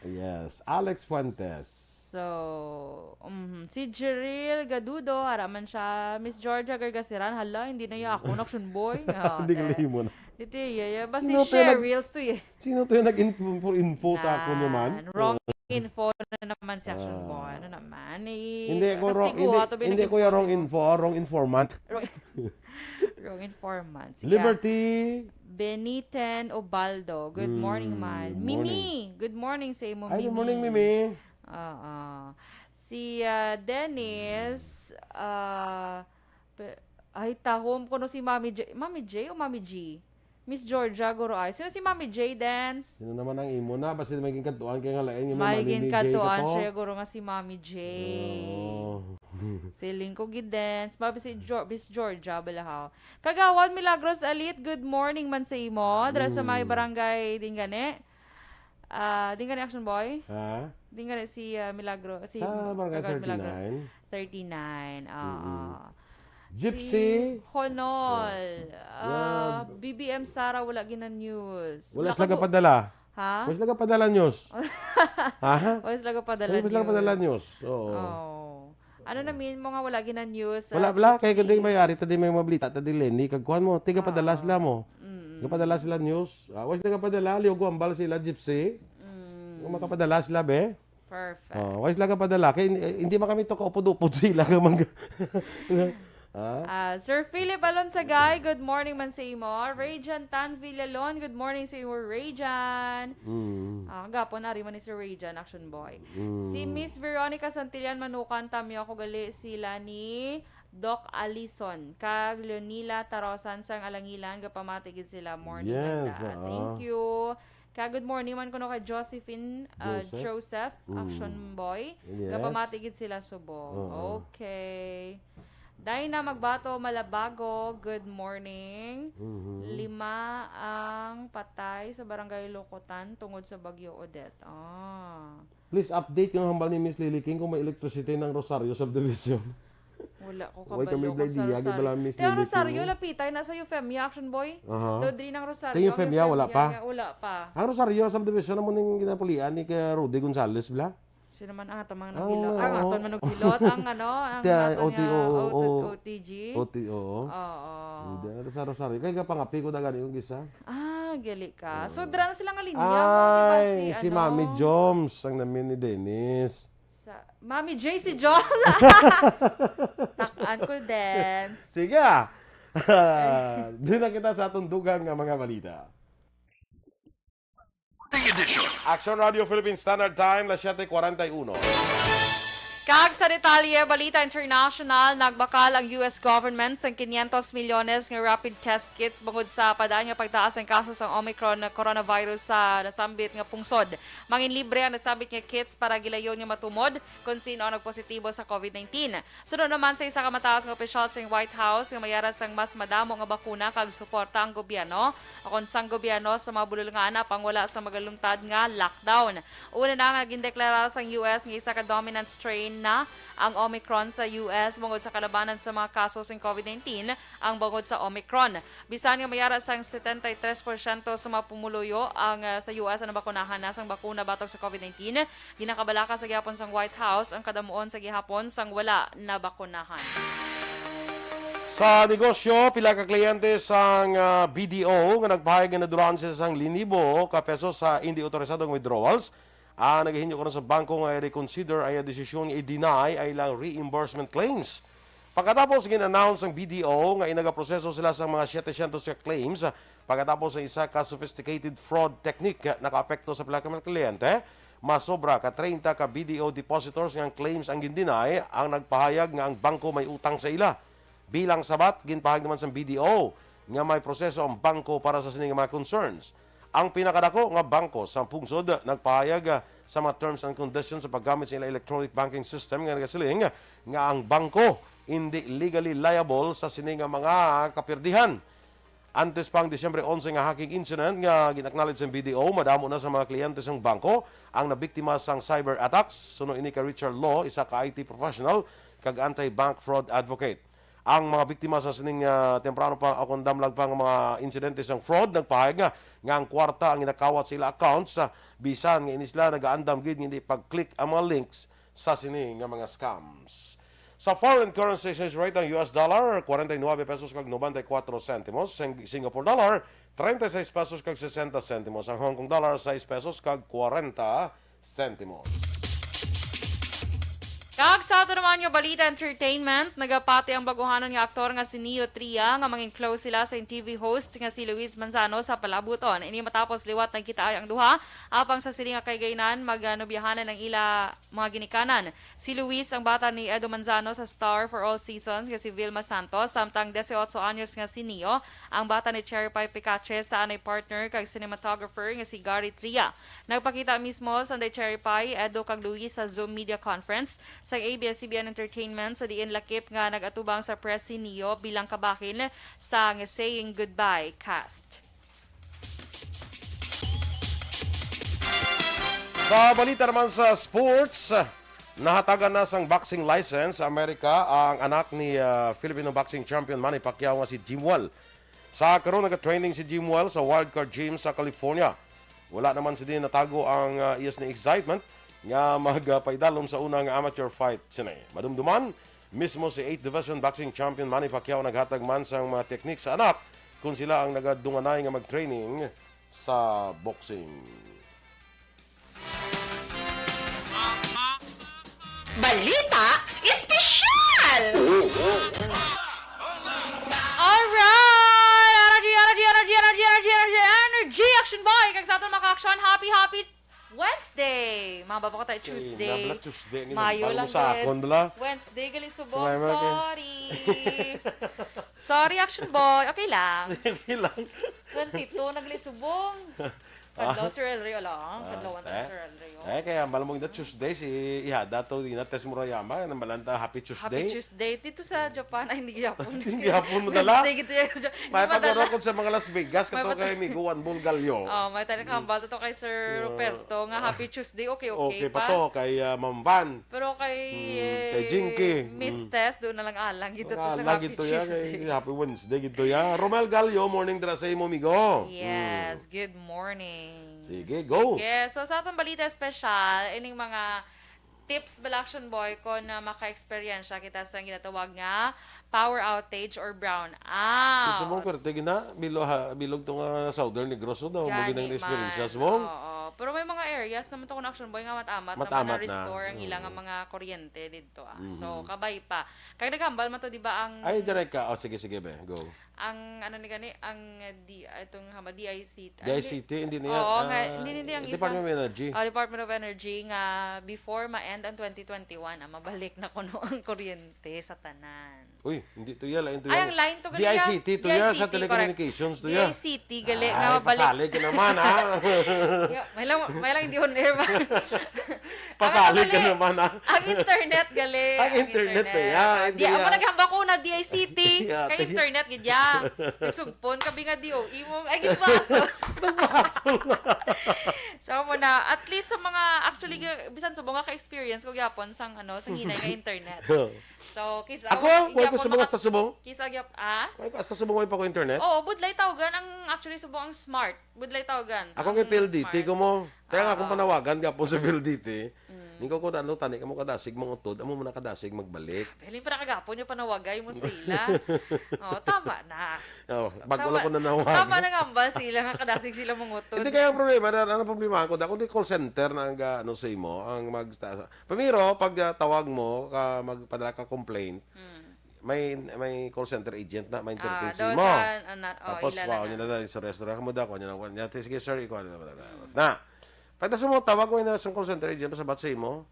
Yes. Alex Fuentes. So, mhm. Si Jeril Gadudo, ara man siya. Miss Georgia Gargasiran, hala, hindi na ya ako, Action Boy. Ah, Hindi ka okay. Lihimo na. Dito, yeah, yeah. Basta si Sino to yung nag- Cheryl to eh. Sino to yung nag-info info sa ako naman? Yan. Wrong info na naman si Action Ah. Boy. Ano naman? I- Hindi ko wrong, kastigo hindi, ato, hindi ko yung wrong pinag-info. Info, wrong informant. Wrong informant. Sige. Liberty. Beniten Obaldo. Good morning, Mm, man. good Mimi, morning. Good morning sa imo, Ay, good Mimi. Morning, Mimi. Oo. Si ah, Dennis, ah, pe- ay, tahom ko no si Mami J. Mami J o Mami G? Miss Georgia, guro ay. Sino si Mami J, Dance? Sino naman ang imo na? Basta may ginkantuan kay nga lain yung May Mami Miguel ginkantuan ka to? Siya, guro nga si Mami J. Oo. Siling ko gid, Dance. Mami si Geor- Miss Georgia, balahaw. Kagawad Milagros Alit, good morning man sa imo. Dira sa may Mm. barangay, din gani. Ah, din gani Action Boy? Ha? Din gani si ah, Milagro, si Sa barangay Kagawad Milagro. thirty-nine. Thirty-nine, oo. Mm-mm. Gypsy? Si Honol, ah, Wag. B B M Sara, wala gina news. Wala Wala sila ka bu- kapadala. Ha? Wala sila kapadala news. Ha? Wala sila kapadala Wala sila kapadala news. News. Oo. Oh. Ano na mean mo nga wala gina news sa Wala, wala. Kaya Gypsy? Kundi may ari, tadi may mablita, tadi Lenny, kagkuhan mo, tiga padala Oo. Sila mo. Mm. Tiga padala sila news. Ah, wala sila kapadala, liog ko ambal sila, Gypsy. Mm. Kung makapadala sila, be. Perfect. Oh, wala sila kapadala. Kaya hindi, hindi man kami to kaupod-upod sila. Ka mag- Ah? Ah, Sir Philip Alonsagay, good morning man sa imo. Rayjan Tan Villalon, good morning sa imo, Rayjan. Mm. Ah, gapon, ari man ni Sir Rayjan, Action Boy. Mm. Si Miss Veronica Santillan Manukan, tamyo ako gali sila ni Doc Alison kag Leonila Tarosan sang Alangilan, gapamati gid sila. Morning, Yes, Linda. Oo. Thank you. Kag good morning man kuno kay Josephine, ah, Joseph? Joseph, Mm. Action Boy. Yes. Gapamati gid sila subong. Oo. Okay. Dina Magbato Malabago, good morning. Mhm. Lima ang patay sa Barangay Locotan tungod sa Bagyo Odette. Ah. Please update yung hambal ni Miss Lily King kung may electricity ng Rosario Subdivision. Wala ko Wala kami kabalo kung sa idea, di ba lang, Rosario. Miss Te, ang Lily Rosario, King? Lapitay na sa Eufemia, Action Boy. Aha. Daw diri ng Rosario. Sa Eufemia, wala pa? Nga, wala pa. Ang Rosario Subdivision naman yung ginapulian ni ka Rudy Gonzales, bla? Sino man ang aton mga Ang, nagilot? Ang oo. aton mga nagilot? Ang ano? Ang Tiya, aton nga O T O, O T- oo. O T G? O T O. Oo. Hindi na sa Rosario. Kaya kapangapi ko na gani yung isa. Ah, gali ka. So, dira na sila nga linya mo, di ba? Ay, si ano? Mami Joms ang namin ni Dennis. Sa, Mami J si Joms. Takan ko din. Sige ah. Doon na kita sa atong dugang nga mga balita. Edition. Action Radio Philippine Standard Time, las siete cuarenta y uno. Kag sa detalye, balita international, nagbakal ang U S government sang quinientos milyones nga rapid test kits bangod sa padaan nga pagtaas ang kaso sang Omicron coronavirus sa nasambit nga pungsod. Manginlibre ang nasambit nga kits para gilayon nga matumod kon sin-o ang nagpositibo sa COVID nineteen. Suno naman sa isa ka mataas nga opisyal sa White House nga mayara sang mas madamo nga bakuna kag suporta ang gobyerno, akon sang gobyerno sa mga bulolngan apang wala sa magaluntad nga lockdown. Una na nga gindeklara sang U S nga isa ka dominant strain na ang Omicron sa U S bangod sa kalabanan sa mga kaso sing COVID nineteen ang bangod sa Omicron. Bisan nga mayara sang setenta y tres porsyento sa mga pumuluyo ang ah, sa U S ang nabakunahan na sang bakuna batok sa COVID nineteen, ginakabalaka sa gihapon sang White House ang kadamuon sa gihapon sang wala nabakunahan. Sa negosyo, pila ka kliyente sang ah, B D O nga nagpahayag nga naduraan sila sang linibo ka pesos sa hindi otorisadong withdrawals ang nagahinyo karon sa bangko nga i-reconsider ang iya desisyon nga i-deny ang ilang reimbursement claims. Pagkatapos, gin-announce ang B D O nga inagaproseso sila sa mga setecientos ka claims pagkatapos sa isa ka sophisticated fraud technique nakaapekto sa pila ka mga kliyente. Masobra ka treinta ka B D O depositors nga ang claims ang gin-deny ang nagpahayag nga ang bangko may utang sa ila. Bilang sabat, ginpahayag naman sang B D O nga may proseso ang bangko para sa sini nga mga concerns. Ang pinakadako nga bangko sa pungsod nagpahayag ah, sa mga terms and conditions sa paggamit sa ilang electronic banking system nga nagasiling nga ang bangko hindi legally liable sa sini nga mga kapirdihan. Antes pa ang Disyembre onse nga hacking incident nga gin-acknowledge sang B D O, madamo na sa mga kliyente sang bangko ang nabiktima sang cyber attacks. Suno ini kay Richard Law, isa ka I T professional kag anti-bank fraud advocate. Ang mga biktima sa sining ah, temprano pa o kung damlag pa nga mga insidente sang fraud nagpahayag nga, nga ang kwarta ang ginakawat sa ila accounts, ah, bisan nga ini sila nagaandam gid nga hindi pag-click ang mga links sa sini nga mga scams. Sa foreign currency exchange rate, ang U S dollar, forty-nine pesos kag ninety-four centimos. Sing-, Singapore dollar, thirty-six pesos kag sesenta centimos. Ang Hong Kong dollar, sais pesos kag kwarenta centimos. Kag sa ato naman nga balita entertainment, nagapati ang baguhanon nga aktor nga si Neo Tria nga mangin-close sila sa T V host nga si Luis Manzano sa palabuton. Ini matapos liwat nagkitaay ang duha, apang sa sini nga kahigayunan, maganobyahanan ang ila mga ginikanan. Si Luis ang bata ni Edo Manzano sa star for all seasons nga si Vilma Santos, samtang dieciocho anyos nga si Neo ang bata ni Cherry Pie Picache sa anay partner kag cinematographer nga si Gary Tria. Nagpakita mismo Sunday Cherry Pie, Edo kag Luis sa Zoom media conference sang A B S C B N Entertainment, sa diin lakip nga nag-atubang sa press si Neo bilang kabahin sang Saying Goodbye cast. Sa balita naman sa sports, nahatagan na sang boxing license sa Amerika ang anak ni, ah, Filipino boxing champion Manny Pacquiao nga si Jimwell. Sa karon, nagatraining si Jimwell sa Wildcard Gym sa California. Wala naman sini natago ang, ah, iya sini excitement nga magpaidalom sa una nga amateur fight sini. Madumduman, mismo si eighth Division boxing champion Manny Pacquiao naghatag man sang mga technique sa anak kon sila ang nagadunganay nga mag-training sa boxing. Balita Espesyal! Alright! Energy, energy, energy, energy, energy, energy, energy, Action Boy! Kag sa aton mga ka-action, happy, happy Wednesday! Mga baba ko tayo, Tuesday. Nabla Tuesday. Mayo lang sa akon, bala. Wednesday, gali subong. Sorry. Sorry, Action Boy. Okay lang. Okay lang. Twenty-two, nagli subong. Kadlaw, Sir El Rey, ala. Kadlaw, eh. Sir El Rey. Eh, kaya ambal mo nga Tuesday, si Ihada to, di na Tess Murayama, nang balanta, Happy Tuesday. Happy Tuesday. Dito sa Japan, ay, hindi Japan. Hindi Japan mo dala? Wednesday, gito yan. May pagkaro ko sa mga Las Vegas, kato kay Migo One Bull Gallo. Oh, may tayo nakahambal to kay Sir Roberto nga Happy Tuesday. Okay, okay, Okay pa to, kay ah, Ma'am Van. Pero kay, Mm, kay Jinky. Miss Tess, doon na lang alang gito to sa Alang Happy gito ya, Tuesday. kay Happy Wednesday gito ya. Romel Gallo, morning dira sa imo, migo. Yes, good morning. Sige, go. Sige, so sa atong balita espesyal, ining mga tips bala, Action Boy, kung na maka-experience kita sa ginatawag nga power outage or brownout. Gusto mo, pero tigin na, bilo, ha, bilog to nga Southern Negros, no? Daw, Gani, magandang experience man. Mo? Oo. Pero may mga areas naman to kung, Action Boy, nga matamat, Matamat na restore na. ang ilang Mm. mga kuryente dito. Ah. So, kabay pa. Kaya naghambal man to, di ba, ang... Ay, direct ka. Oh, sige, sige, be. Go. Ang, ano ni gani, ang di, itong hama, D I C T. D I C T, hindi niya. Oo, ah, nga, hindi, hindi, ang isa. Department of Energy. Oh, Department of Energy nga before ma-end ang twenty twenty-one, ah, mabalik na kuno ang kuryente sa tanan. Uy, hindi to ya, lain to Ay, ya. ang line to gali, D I C T ah. to ya, sa D I C T, correct. telecommunications to ya. D I C T gali, Ay, nga mabalik. Pasalig ka naman, ha? Ya, may lang, may lang hindi on air ba? Pasalig ka Ang ano naman, ha? Ang internet gali. Ang internet na ya, Ah, hindi di, ako ya. naghambal ko na D I C T. Ya, Kay tig- internet gid ya. Nagsugpon kami nga D O E mo. Ay, gid ba? So, Nagbaso na. so mo na, at least sa mga, actually, bisan subong nga ka-experience ko gyapon sang, ano, sang hinay nga internet. So, kis Ako, ako, wala ko gyapon subong maka- hasta subong. Kis gyap, ah? Wala ko hasta subong, wala pa ko internet. Oo, budlay tawgan ang, actually, subong ang smart. Budlay tawgan. Ako kay Ang P L D T smart. ko mo. Kaya nga akong Oo. panawagan gapon sa P L D T. Ningko ko na, ano, tani ka mo kadasig mong utod, amo mo na kadasig magbalik. Pwede pa nakagapon yung panawagan mo sila. Oh, tama na. Oh, bago lang ko nanawagan. Tama na nga ba sila nga kadasig sila mangutod? Hindi kaya ang problema, na, ano ang problema ko? Ako di call center na ang, ah, ano, sa imo, ang mag... Primero, pag ah, tawag mo, ka, magpadala ka complaint, Hmm. may may call center agent na, may Ah, interface daw mo. sa, ano, oh, Tapos, ila wow, na. Niya na sa restaurant mo, dako niya na, niya, sige, sir, ikaw na. Na, pagka sa mo, tawag mo na sa call center agent, sabat sa imo,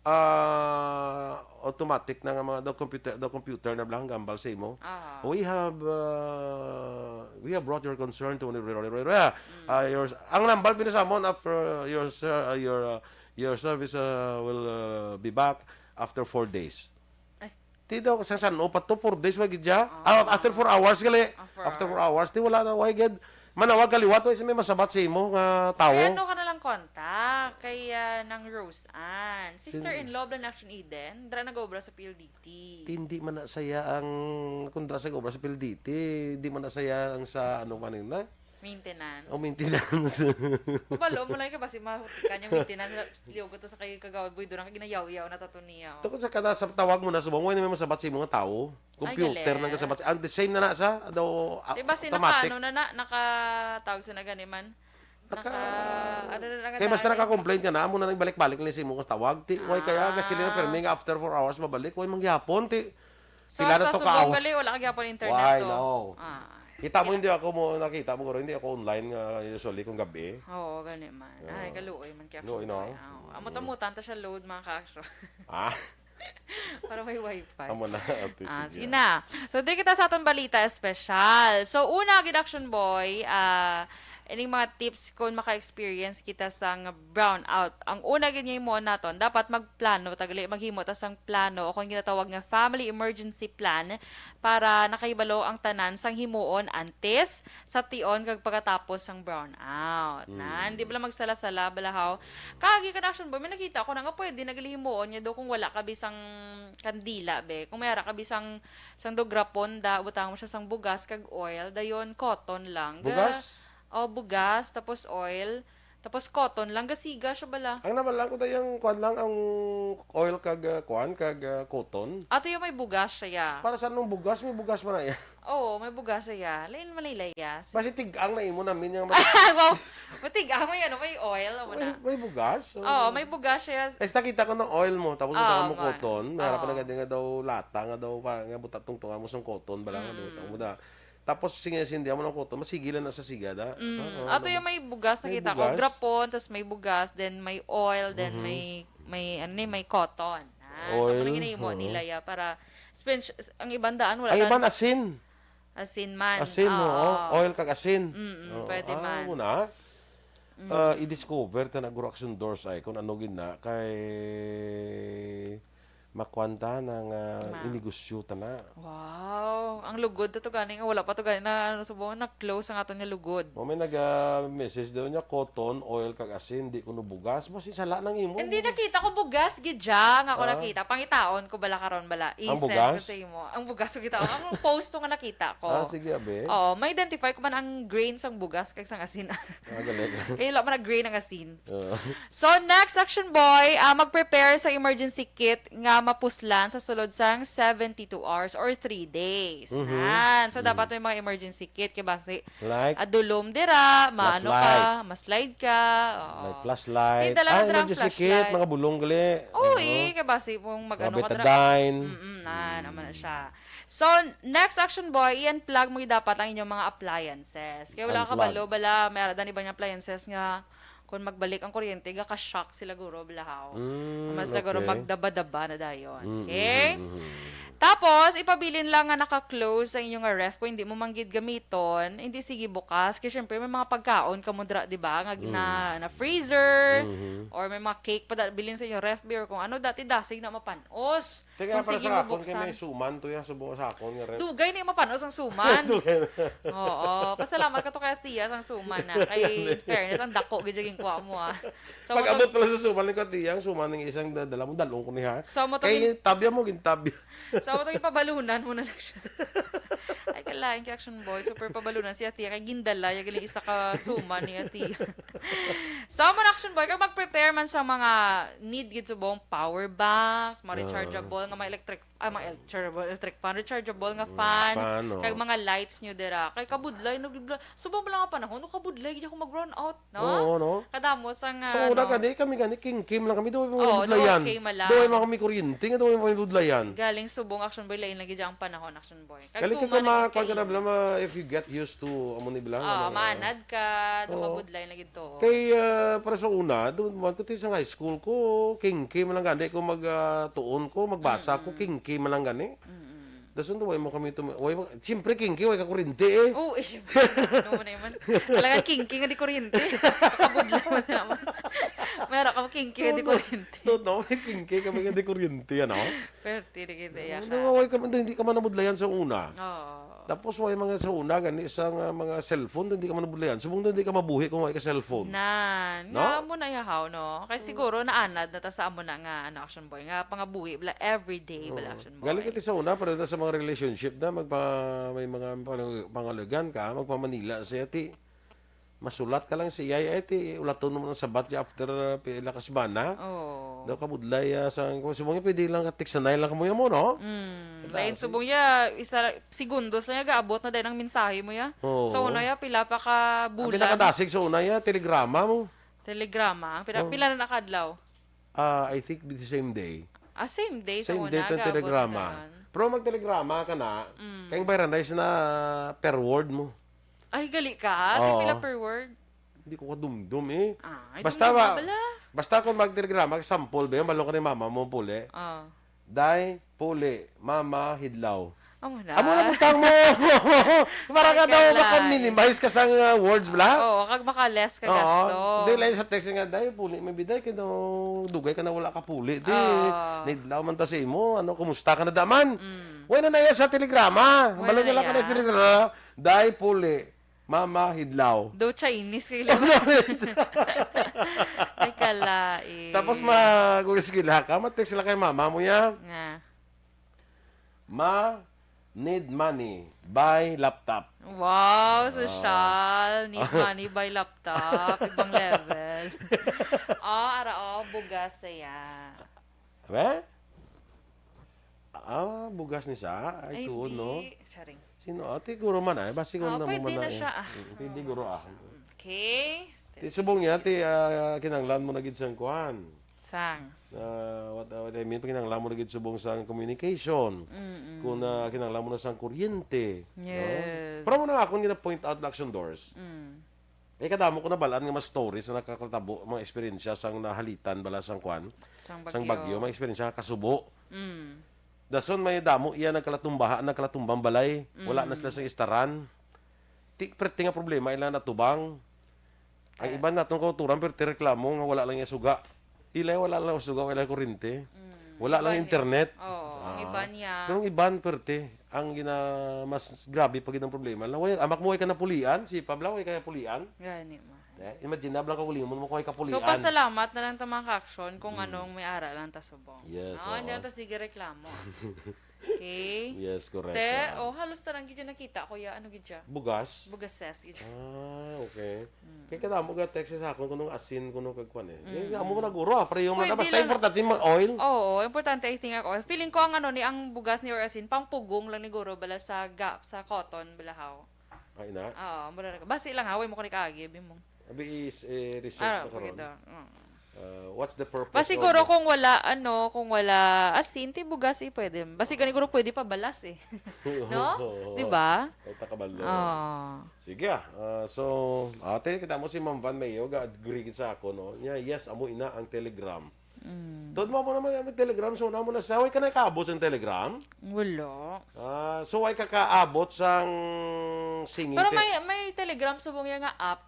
ah, automatic na nga mga, the computer, the computer na bala ang hambal sa imo. Ah. We have, uh, we have brought your concern to, uh, your, ang hambal pinasamon after your, ser- uh, your, uh, your service uh, will uh, be back after four days. Ay. Ti daw, sa san, o, pa to, four days, wag gid siya. Ah. Ah, after four hours, gali. Ah, four After four hours. hours, ti wala na, wag gid. Manawag ka liwat, wag sa may masabat sa imo nga tawo. Kay ano ka na lang kontak? Kay ah, nang Rose Ann. Sister-in-law, bala ni Action Eden. Dra nag-obra sa P L D T. Hindi man na saya ang kundra sa obra sa P L D T, hindi man na saya ang sa ano man na. Maintenance. O maintenance. Kabalo mo lang ka ba si mahutikan yung maintenance? Liog to sa kay Kagawad Boy, doon ang ginayaw-yaw na tato niya. Oh. Tukod sa kada sa tawag mo na subong, wala naman masabat sa mga tao. Computer galing. Nang kasabat. Ang the same na na sa, daw, ah, Diba si automatic. Nakano na na, nakatawag sa na gani man? Naka- Naka, ano na lang Kaya basta na- naka-complain ka na, amo na nang balik-balik na sa imong tawag. Ti, why kaya? Kasi sila Ah. permi nga after four hours, mabalik. Why manggihapon? Ti, So, pila na sa to subong ka? Gali, wala ka gyapon internet Why, to. No. Ah, Kita mo, sige. Hindi ako mo nakita mo, hindi ako online nga usually kung gabi. Oo, gani man. Ay, kaluoy man kaya. Luoy, no? Amo tamutan ta siya load, mga ka-action. Ah, Para may wifi. Amo na, ate, Ah, sige. Sige na. So, di kita sa atong balita espesyal. So, una, gid, Action Boy, ah, ining mga tips kung maka-experience kita sang brownout. Ang una gid nga himuon naton, dapat magplano, tagali maghimo ta sang plano o kung ginatawag nga family emergency plan para nakahibalo ang tanan sang himuon antes, sa tion kag pagkatapos sang brownout. Na, hindi bala magsala-sala, balahaw. Kagi ka na, Action Boy, may nakita ko na nga pwede nagalihimuon niya do kung wala ka bisang kandila, be. Kung may ara ka bisang sang do graponda, butang mo siya sang bugas kag oil, dayon cotton lang. Ga- Bugas? Oh, bugas, tapos oil, tapos cotton lang, gasiga siya bala. Ang nabalaan ko dayang kuan lang ang oil kag ah, kuan kag ah, cotton. Ato yung may bugas siya, ya. Para sa anong bugas? May bugas man na yan. Oo, may bugas siya. Lain man nila, yes. Basi tig-ang na imo namin yung Wow, matig-ang, may ano, may oil, amo may, na. May bugas. So, Oo, may bugas siya. Tapos nakita ko ng oil mo, tapos Oo, butang mo man. Cotton. May harap pa Oo. na nga daw lata nga daw pa nga buta tungtungan mo sang Cotton bala nga daw mo da. Tapos sige, sindihan mo ng Cotton, masigilan na sa siga da. Mm. Oo, Ato ano yung may bugas, May nakita ko. bugas. Grapon, tas may bugas, then may oil, then Mhm. may may ano ni, may cotton. Ah, Oil, ito na ginahimo oo. Nila ya para spinach, ang ibang daan wala Ay, tan- man, asin. Asin man. Asin, oo. Oo. Oil kag asin. Mm-mm, Oo. pwede Ah, man. Muna, ah, i-discover ta na guro Action Doors ay kung ano gid na kay makwanta na nga Ma. inegosyo ta na. Wow, ang lugod to, to gani nga wala pa to gani na ano subong na close ang aton nga lugod. Mo may nag-message daw niya, cotton, oil, kag asin, di kuno bugas. Basi sala nang imo. Hindi, nakita ko bugas gid siya nga ako Ah. nakita. Pangitaon ko bala karon bala. Ang I-send bugas? ko sa imo. Ang bugas ko kita. Ang post to nga nakita ko. Ah, sige, abe. Oo, may identify ko man ang grain sang bugas kag sang asin. Ah, galing. Kaya wala man ang grain ang asin. Oo. So, next, Action Boy, ah, mag-prepare sa emergency kit nga mapuslan sa sulod sang seventy-two hours or three days. Mhm. Nan. So, dapat may mga emergency kit. Kaya basi, Like, adulom dira, maano Flashlight. ka, ma-slide ka. Oo. may flashlight. Di, dala Ah, lang dira ang emergency flashlight. kit, mga bulong gali. Oo, eh, kaya basi kung Mga mag-ano ka dira. betadine. Mm-mm, nan, naman na siya. So, next, Action Boy, i-unplug mo dapat ang inyong mga appliances. Kaya wala ka Unplug. balo, bala, may aradan iba nga appliances nga kung magbalik ang kuryente, gaka-shock sila guro, balahaw. Mm, Mas siguro okay. magdaba-daba na dayon. Mm, Okay? mm, mm, mm. Tapos, ipabilin lang nga naka-close ang inyong ref. Kung hindi mo manggid gamiton, hindi sige bukas. Kaya syempre, may mga pagkaon ka mo dira, di ba? Nga na, na freezer, Mhm. or may mga cake pa da, bilin sa inyong ref beer, kung ano, dati dasig na mapanos. Teka, Kung para sige sa mo akon, kay buksan. May suman to ya, subo sa akon nga ref. Dugay na yung mapanos ang suman. Oo. Pasalamat ka to kay Tiya sang suman na. Kay fairness, ang dako gid yung kuha mo, ah. So, Pag mo abot pala sa suman ni Katiya, ang suman ng isang dadala mo, dalong ko ni ha. So, mo to Kay tabya mo, gintabya. So, mo to ipabalunan mo na lang siya. Ay, kalain kay Action Boy. Super pabalunan si Atiya. Kay gindala, yung galing isa ka suman ni Atiya. So, mo na Action Boy, kag mag-prepare man sa mga need gid subong power banks, mga rechargeable, nga mga electric, ah, mga el-, rechargeable, electric fan, rechargeable nga fan, fan, oh. Kag mga lights nyo dira. Kay kabudlay, nagdudla-, subong mo lang ang panahon, no, kabudlay, gid ako mag-run out, no? Oo, no? Kadamo sa nga, So, una no? Gani, kami gani, kingkim lang kami, doon yung Oo, mga budlayan. okay, mala. Doon yung mga kami kuryente, nga doon yung mga budlayan. Galing subong Action Boy, lain lagi dyan ang panahon, Action Boy. Kag Galing ka tuman, kung mga, nagkikay- kung ka na, if you get used to, amo ni Blanc, Ah, ano, manad ka, do Oo. kabudlay na gito. Kay, ah, para sa una, doon man ko sa high school ko, kingkim lang gani ko mag, ah, tuon ko, magbasa ko, kingkim lang gani. Dason to, way mo kami tum-, way mo, siyempre, kingkim, way ka kuryente eh. Oo, eh, siyempre. Ano mo na yun? Talagang kingking, hindi kuryente. Kakabudlay mo na naman. Meron ka kingking, hindi kuryente. No, no, may kingkim kami nga di kuryente, ano? Pero tinigin na Ano, ka. way ka man, hindi ka man nabudlayan sa una. Oo. Tapos, way mga sa una, gani sa nga mga cellphone, hindi ka man nabudlayan. Subong hindi ka mabuhi kung way ka cellphone. Nan, No? Nga mo na yahaw, no? Kay siguro naanad na ta sa amo na nga, ano, Action Boy, nga pangabuhi, bala, everyday, bala, Action Boy. Galing ka sa una, pero sa mga relationship na, magpa, may mga pang-, pangalugan ka, magpamanila siya, ti. Masulat ka lang siya, ay, ti, ulaton mo lang sa bat after, ah, pila ka semana. Oo. Daw kabudlay, ah, sa, kung subong niya, pwede lang ka-text-anay lang kamo mo, no? Mm. Diba? Lain subong ya, isa, segundos lang ya, gaabot na dahil ang mensahe mo ya. Oo. Sa una ya, pila pa ka Ang bulan. pinakadasig sa una ya, telegrama mo. Telegrama. Ang pila, Oo. pila na nakadlaw? Ah, I think the same day. Ah, same day sa Same una, day to gaabot telegrama. na. Pero mag-telegrama ka na, Mm. kay ang bayran na is na per word mo. Ay, gali ka? Ti Oo. pila per word? Hindi ko kadumdum eh. Ah, ay, Basta dumdum ba, ka bala. basta kung mag-telegrama, example ba yun, malong ka ni mama mo, puli. Ah. Day, puli, mama, hidlaw. Amo na. Amo na butang mo. Para Ay, ka daw kalain. maka-minimize ka sa, uh, words, bala? Oo, kag maka-less ka Oo. gasto. Hindi, lain sa text nga, day, puli, may biday, kaya daw dugay ka na wala ka puli. Di, Oo. nidlaw man ta sa imo, ano, kumusta ka na daman? Mm. Wala na iya sa telegrama. Wala Balo na na lang ka na iya. sa telegrama. Day, puli, mama, hidlaw. Do Chinese kay Leo. Ay, kalain. Tapos mag-uwis sila ka, mag-text sila kay mama mo ya. Nga. Ma, need money, buy laptop. Wow, Ah. sosyal. Need money, buy laptop. Ibang level. Oh, ara, oh, bugas saya. Abe? Ah, bugas ni sa? Ay, Ay, tuon, di. no? Charing. Sino? Ate, guro man ay. Basi kung Ah, namo pwede man na na siya, eh. ah. Mm, pwede, guro, ah. Okay. Ti, subong niya, ti, ah, kinahanglan mo na gid sang kuan. Sang? Ah, what, what I mean, kinahanglan mo na gid subong sang communication. Mm-mm. Kung, ah, kinahanglan mo na sang kuryente, no? Yes. Pero mo na akong gina-point out na action doors. Mm. Eh, kadamo ko nabalaan nga mga stories na nakakatabo, mga eksperyensya sang nahalitan bala sang kuan, Sang sang bagyo. bagyo, mga eksperyensya nga kasubo. Mm. Dason may damo iya nagkalatumbaha, nagkalatumbang balay, wala na sila Mm. sang istaran. Ti, perti nga problema ila natubang. Ang Eh. iban naton kauturan, perti reklamo nga wala lang iya suga. Ila wala lang suga, wala kurente. Mm. Wala lang Iban niya. internet. Oo, ang Ah. iban niya. Pero ang iban, perti, ang gina-, mas grabe pa gid ang problema. Laway, amak mo, way ka napulian, si Pablo, way ka napulian. Gani man. Eh, imagine na, blang kagulimon mo, kung way kapulian. So, pasalamat na lang ta, mga ka-action, kung Mm. anong may ara lang ta subong. Yes, No, hindi oo. lang ta sige reklamo. Okay? Yes, correct, Te, ah. oh, halos tarang gid yan nakita ko, ya, ano gid siya? Bugas? Bugases gid siya. Ah, okay. Mm. Kaya kadamo ga text sa akon, kunong asin, kunong kagkuan eh. Mm. Yung amo na guro, ah, pareho man na. Pwede Basta lang. importante mag-oil. Oo, importante, I think, ako. Feeling ko ang ano ni, ang bugas ni or asin, pang pugong lang ni guro, bala sa ga-, sa cotton, bala haw. Ay, na? Oo, mura na. Basi lang, ha, way mo ko ni kaagi, abi mo. Abi is, eh, research Ah, na karon. pwede. Mm. Uh, what's the purpose Mas siguro of kung wala, ano, kung wala asin, ti bugas, eh, pwede. Basi gani guro pwede pa balas, eh. No? Oo. Di ba? Ay, takabalo. Oo. Sige, ah. Ah, so, ate, kita mo si Ma'am Van Mayo, ga-agree gid sa ako, no? Niya, yes, amo ina ang Telegram. Mm. Tod mo, amo naman ang Telegram, so, amo na sa, way ka na kaabot sa Telegram? Wala. Ah, so, way ka kaabot sang singing Pero te- may, may Telegram, subong niya nga app.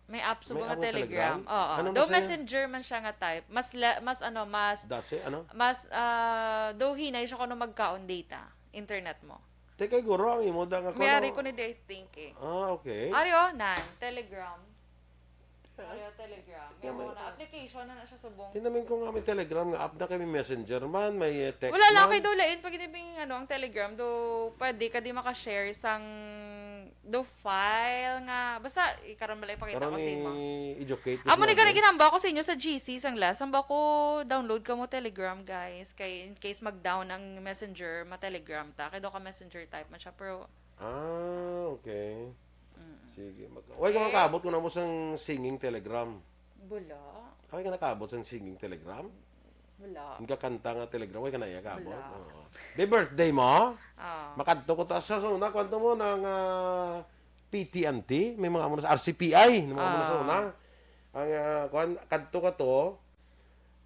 May app subong May nga app nga Telegram. Telegram? Oo. Ano Daw mas, eh? Messenger man siya nga type. Mas le-, mas ano, mas, Dasi, ano? mas, ah, daw hinay siya kung ano magkaon data, internet mo. Te, kay guro ang imo da nga May kuno ari ko ni di, I think, eh. Ah, okay. Ari, oh, nan, Telegram. Ari, oh, Telegram. May Kaya may mga na application na na siya subong. Tinamin ko nga may Telegram nga app na, kay may Messenger man, may, eh, text Wala lang man. kay daw lain pag hindi, ano, ang Telegram, do pwede ka di makashare sang do file nga, basta, ikaron bala ipakita Karon ko sa imo. i-educate ko Amo sila, ni gani eh. ginamba ko sa inyo sa G C sang last. Samba ko download ka mo Telegram, guys. Kay in case mag-down ang Messenger, ma-Telegram ta. Kay daw ka Messenger type man siya, pero Ah, okay. Mm. Sige. Mag Way ka man Eh. kaabot kung namo sang singing Telegram. Bula. Way ka nakaabot sang singing Telegram? Wala. Ang kakanta nga Telegram, way ka na iya kaabot? Wala. Oo. Di birthday mo? Ah. Makadto ko ta sa, sa una, kwanto mo nang, ah, P T and T? May mga amo na sa R C P I, may mga amo na sa Ah. una. Ang, ah, kwan, kadto ka to,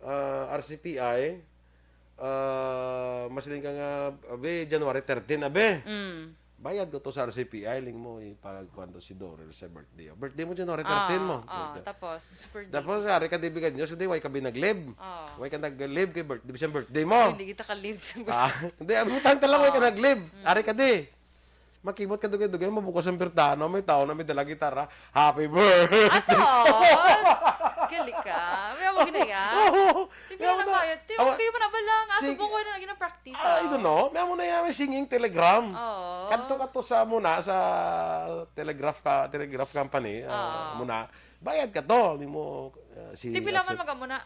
ah, R C P I, ah, masiling ka nga, abe, January thirteen, abe. Mm. Bayad ko to sa R C P I, ling mo, ipagkuan to si Dorel sa birthday. Birthday mo, January thirteen mo. Ah, ah, Birthday. tapos, super day. Tapos, ari ka, di bigan nyo, so di, way ka binaglib. Ah. Way ka nag-leave kay birthday, siyang birthday mo. Hindi kita ka-leave sa Ah, hindi, ang butang talaga, way ka Ah. nag-leave. Mm. Ari ka, di. Makibot ka, dugay-dugay, mabukas ang birtano, may tao na may dalang gitara. Happy birthday! Ato! Gali ka. May amo ginaya. Oo. Di Pero Pero na, nagbayad. Ti, awa, okay man na bala nga. Sige. Subong ko na lagi ng practice, Ah, I ah. don't know. May amo na yan, may singing telegram. Oo. Kadto ka to sa muna, sa telegraph ka, telegraph company, ah, Oo. muna. Bayad ka to, di mo, ah, si Ti pila man Axel. Mag-amo na?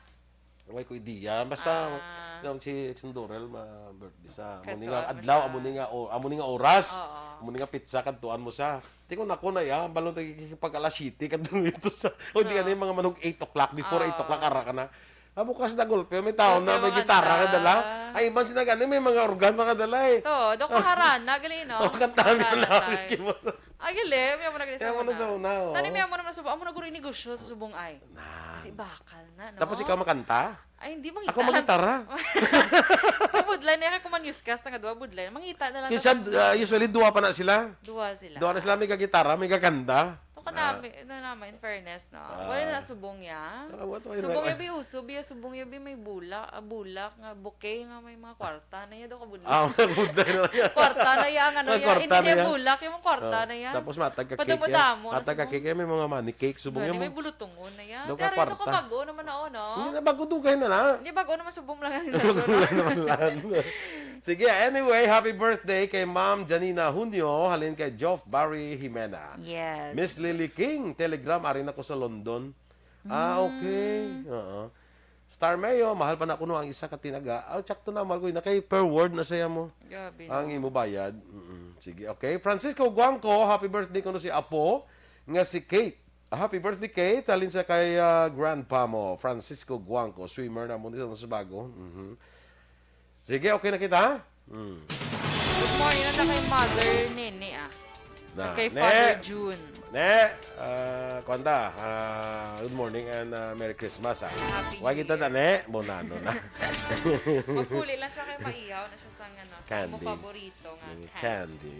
Way ko idea. Basta, Ah. yung si Exon Dorel, ma-birthday sa, amo ni Kadto, nga ano adlaw, siya? amo ni nga o-, amo ni nga oras, Oo. amo ni nga pitsa, kadtuan mo sa. Ti ko nako na ya, balon tayo pag alas siyete, kadto dito sa, o di Oo. ano yung mga manog eight o'clock, before eight o'clock, Oo. ara ka na. Ah, bukas na golpe, may tao na, Golpe, may mga gitara kanta. Kadala. Ay, iban sila gani, may mga organ makadala eh. To, do kaharana, gali, no? O, kantahan Kaharana na lang, tayo. Ricky mo. Ah, gali, may amo na gali sa Kaya mo na una. Sa una, oh. Tani, may amo naman sa subong. Amo na guro yung negosyo sa subong ay. Na. Kasi bakal na, no? Tapos ikaw makanta? Ay, hindi, mangita Ako lang. Magitara. Pabudlay na, kaya kung man newscast, nga duwa, budlay. Mangita na lang. Minsan, na uh, usually, duwa pa na sila. Duwa sila. Duwa na sila, may gagitara, may gaganda. To ka Ah. nami, na naman, in fairness, no? Ah. Wala na subong ya. Ah, what, why Subong not? Ya, bi uso, bi, subong ya, bi may bulak, ah, bulak, nga bouquet, nga may mga kwarta na ya, do ka budlay. Ah, budlay na ya. Kwarta na ya, ang ano Ah, ya, kwarta hindi na ya ya. Bulak, yung kwarta Oh, na ya. Tapos matag ka cake ya. Padamo-damo na Matag ka subong. Cake ya, may mga money cake, subong Gani, ya mo. May bulutungon na ya. Do ka Pero ito kwarta. Ka bago naman na, oh, no? Hindi na bago, dugay na na. Hindi bago naman subong lang ang Bago nasyon, no? Naman lang. Sige, anyway, happy birthday kay Ma'am Janina Junio, halin kay Geoff Barry Jimena. Yes. Miss Lily King, telegram, ari na ko sa London. Ah, okay. Mm. Oo. Star Mayo, mahal pa na kuno ang isa ka tinaga. Ah, tsakto na, mahal ko yun. Kay per word na saya mo. Grabe, Ang no? Imo bayad. Mm-mm. Sige, okay. Francisco Guangco, happy birthday kuno si Apo nga si Kate. Ah, happy birthday, Kate. Halin sa kay ah, grandpa mo, Francisco Guangco, swimmer na mo dito sa bago. Mhm. Sige, okay na kita. Hmm. Good morning, nanda kay Mother Nene, ah. Na, Kay Ne. Father June. Ne, ah, kwanta, ah, good morning and ah, Merry Christmas, ah. Happy Wag New kita Year. Na, ne, bonano na. Magpuli lang siya kay maiyaw na siya sa, ano, sa Candy. Imo paborito nga Yung candy. Candy.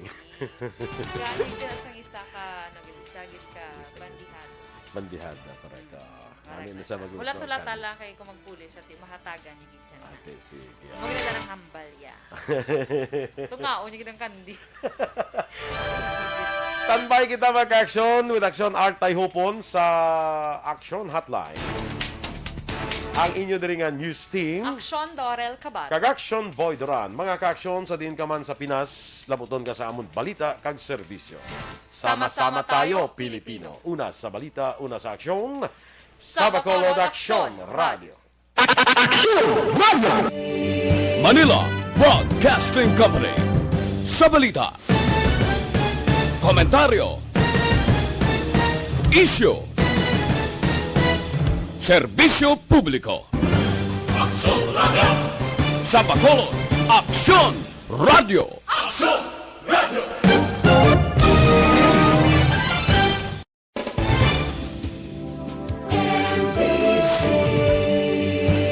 Gani ka sa isa ka, ano, gid, isa gid ka Isa gid. Bandihado. Bandihada, correct. Mm. Ah, Correct ano na na siya siya. Magluto Hulat-hulata ang lang kay kung magpuli siya, ti mahatagan niya gid siya. Ate, sige. Maganda ng hambal, ya. Tungaon niya gid ang kandi. Standby kita, mga ka-aksyon, with Aksyon Art Tayhupon sa Aksyon Hotline. Ang inyo diri nga news team. Aksyon Dorel Cabato. Kag Aksyon Boy Duran. Mga ka-aksyon, sa diin ka man sa Pinas, labuton ka sa amon balita kag serbisyo. Sama-sama tayo, Pilipino. Una sa balita, una sa aksyon. Sa Bacolod, Aksyon Radio. Aksyon Radio. Manila Broadcasting Company. Sa balita, komentaryo, isyu, serbisyo publiko. Aksyon Radio. Sa Bacolod, Aksyon Radio. Aksyon Radio.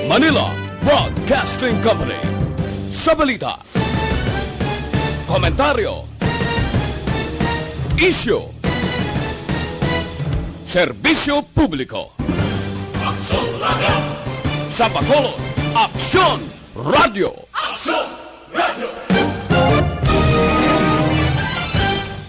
Manila Broadcasting Company. Sa balita, komentaryo, isyu, serbisyo publiko. Aksyon Radio. Sa Bacolod, Aksyon Radio. Aksyon Radio.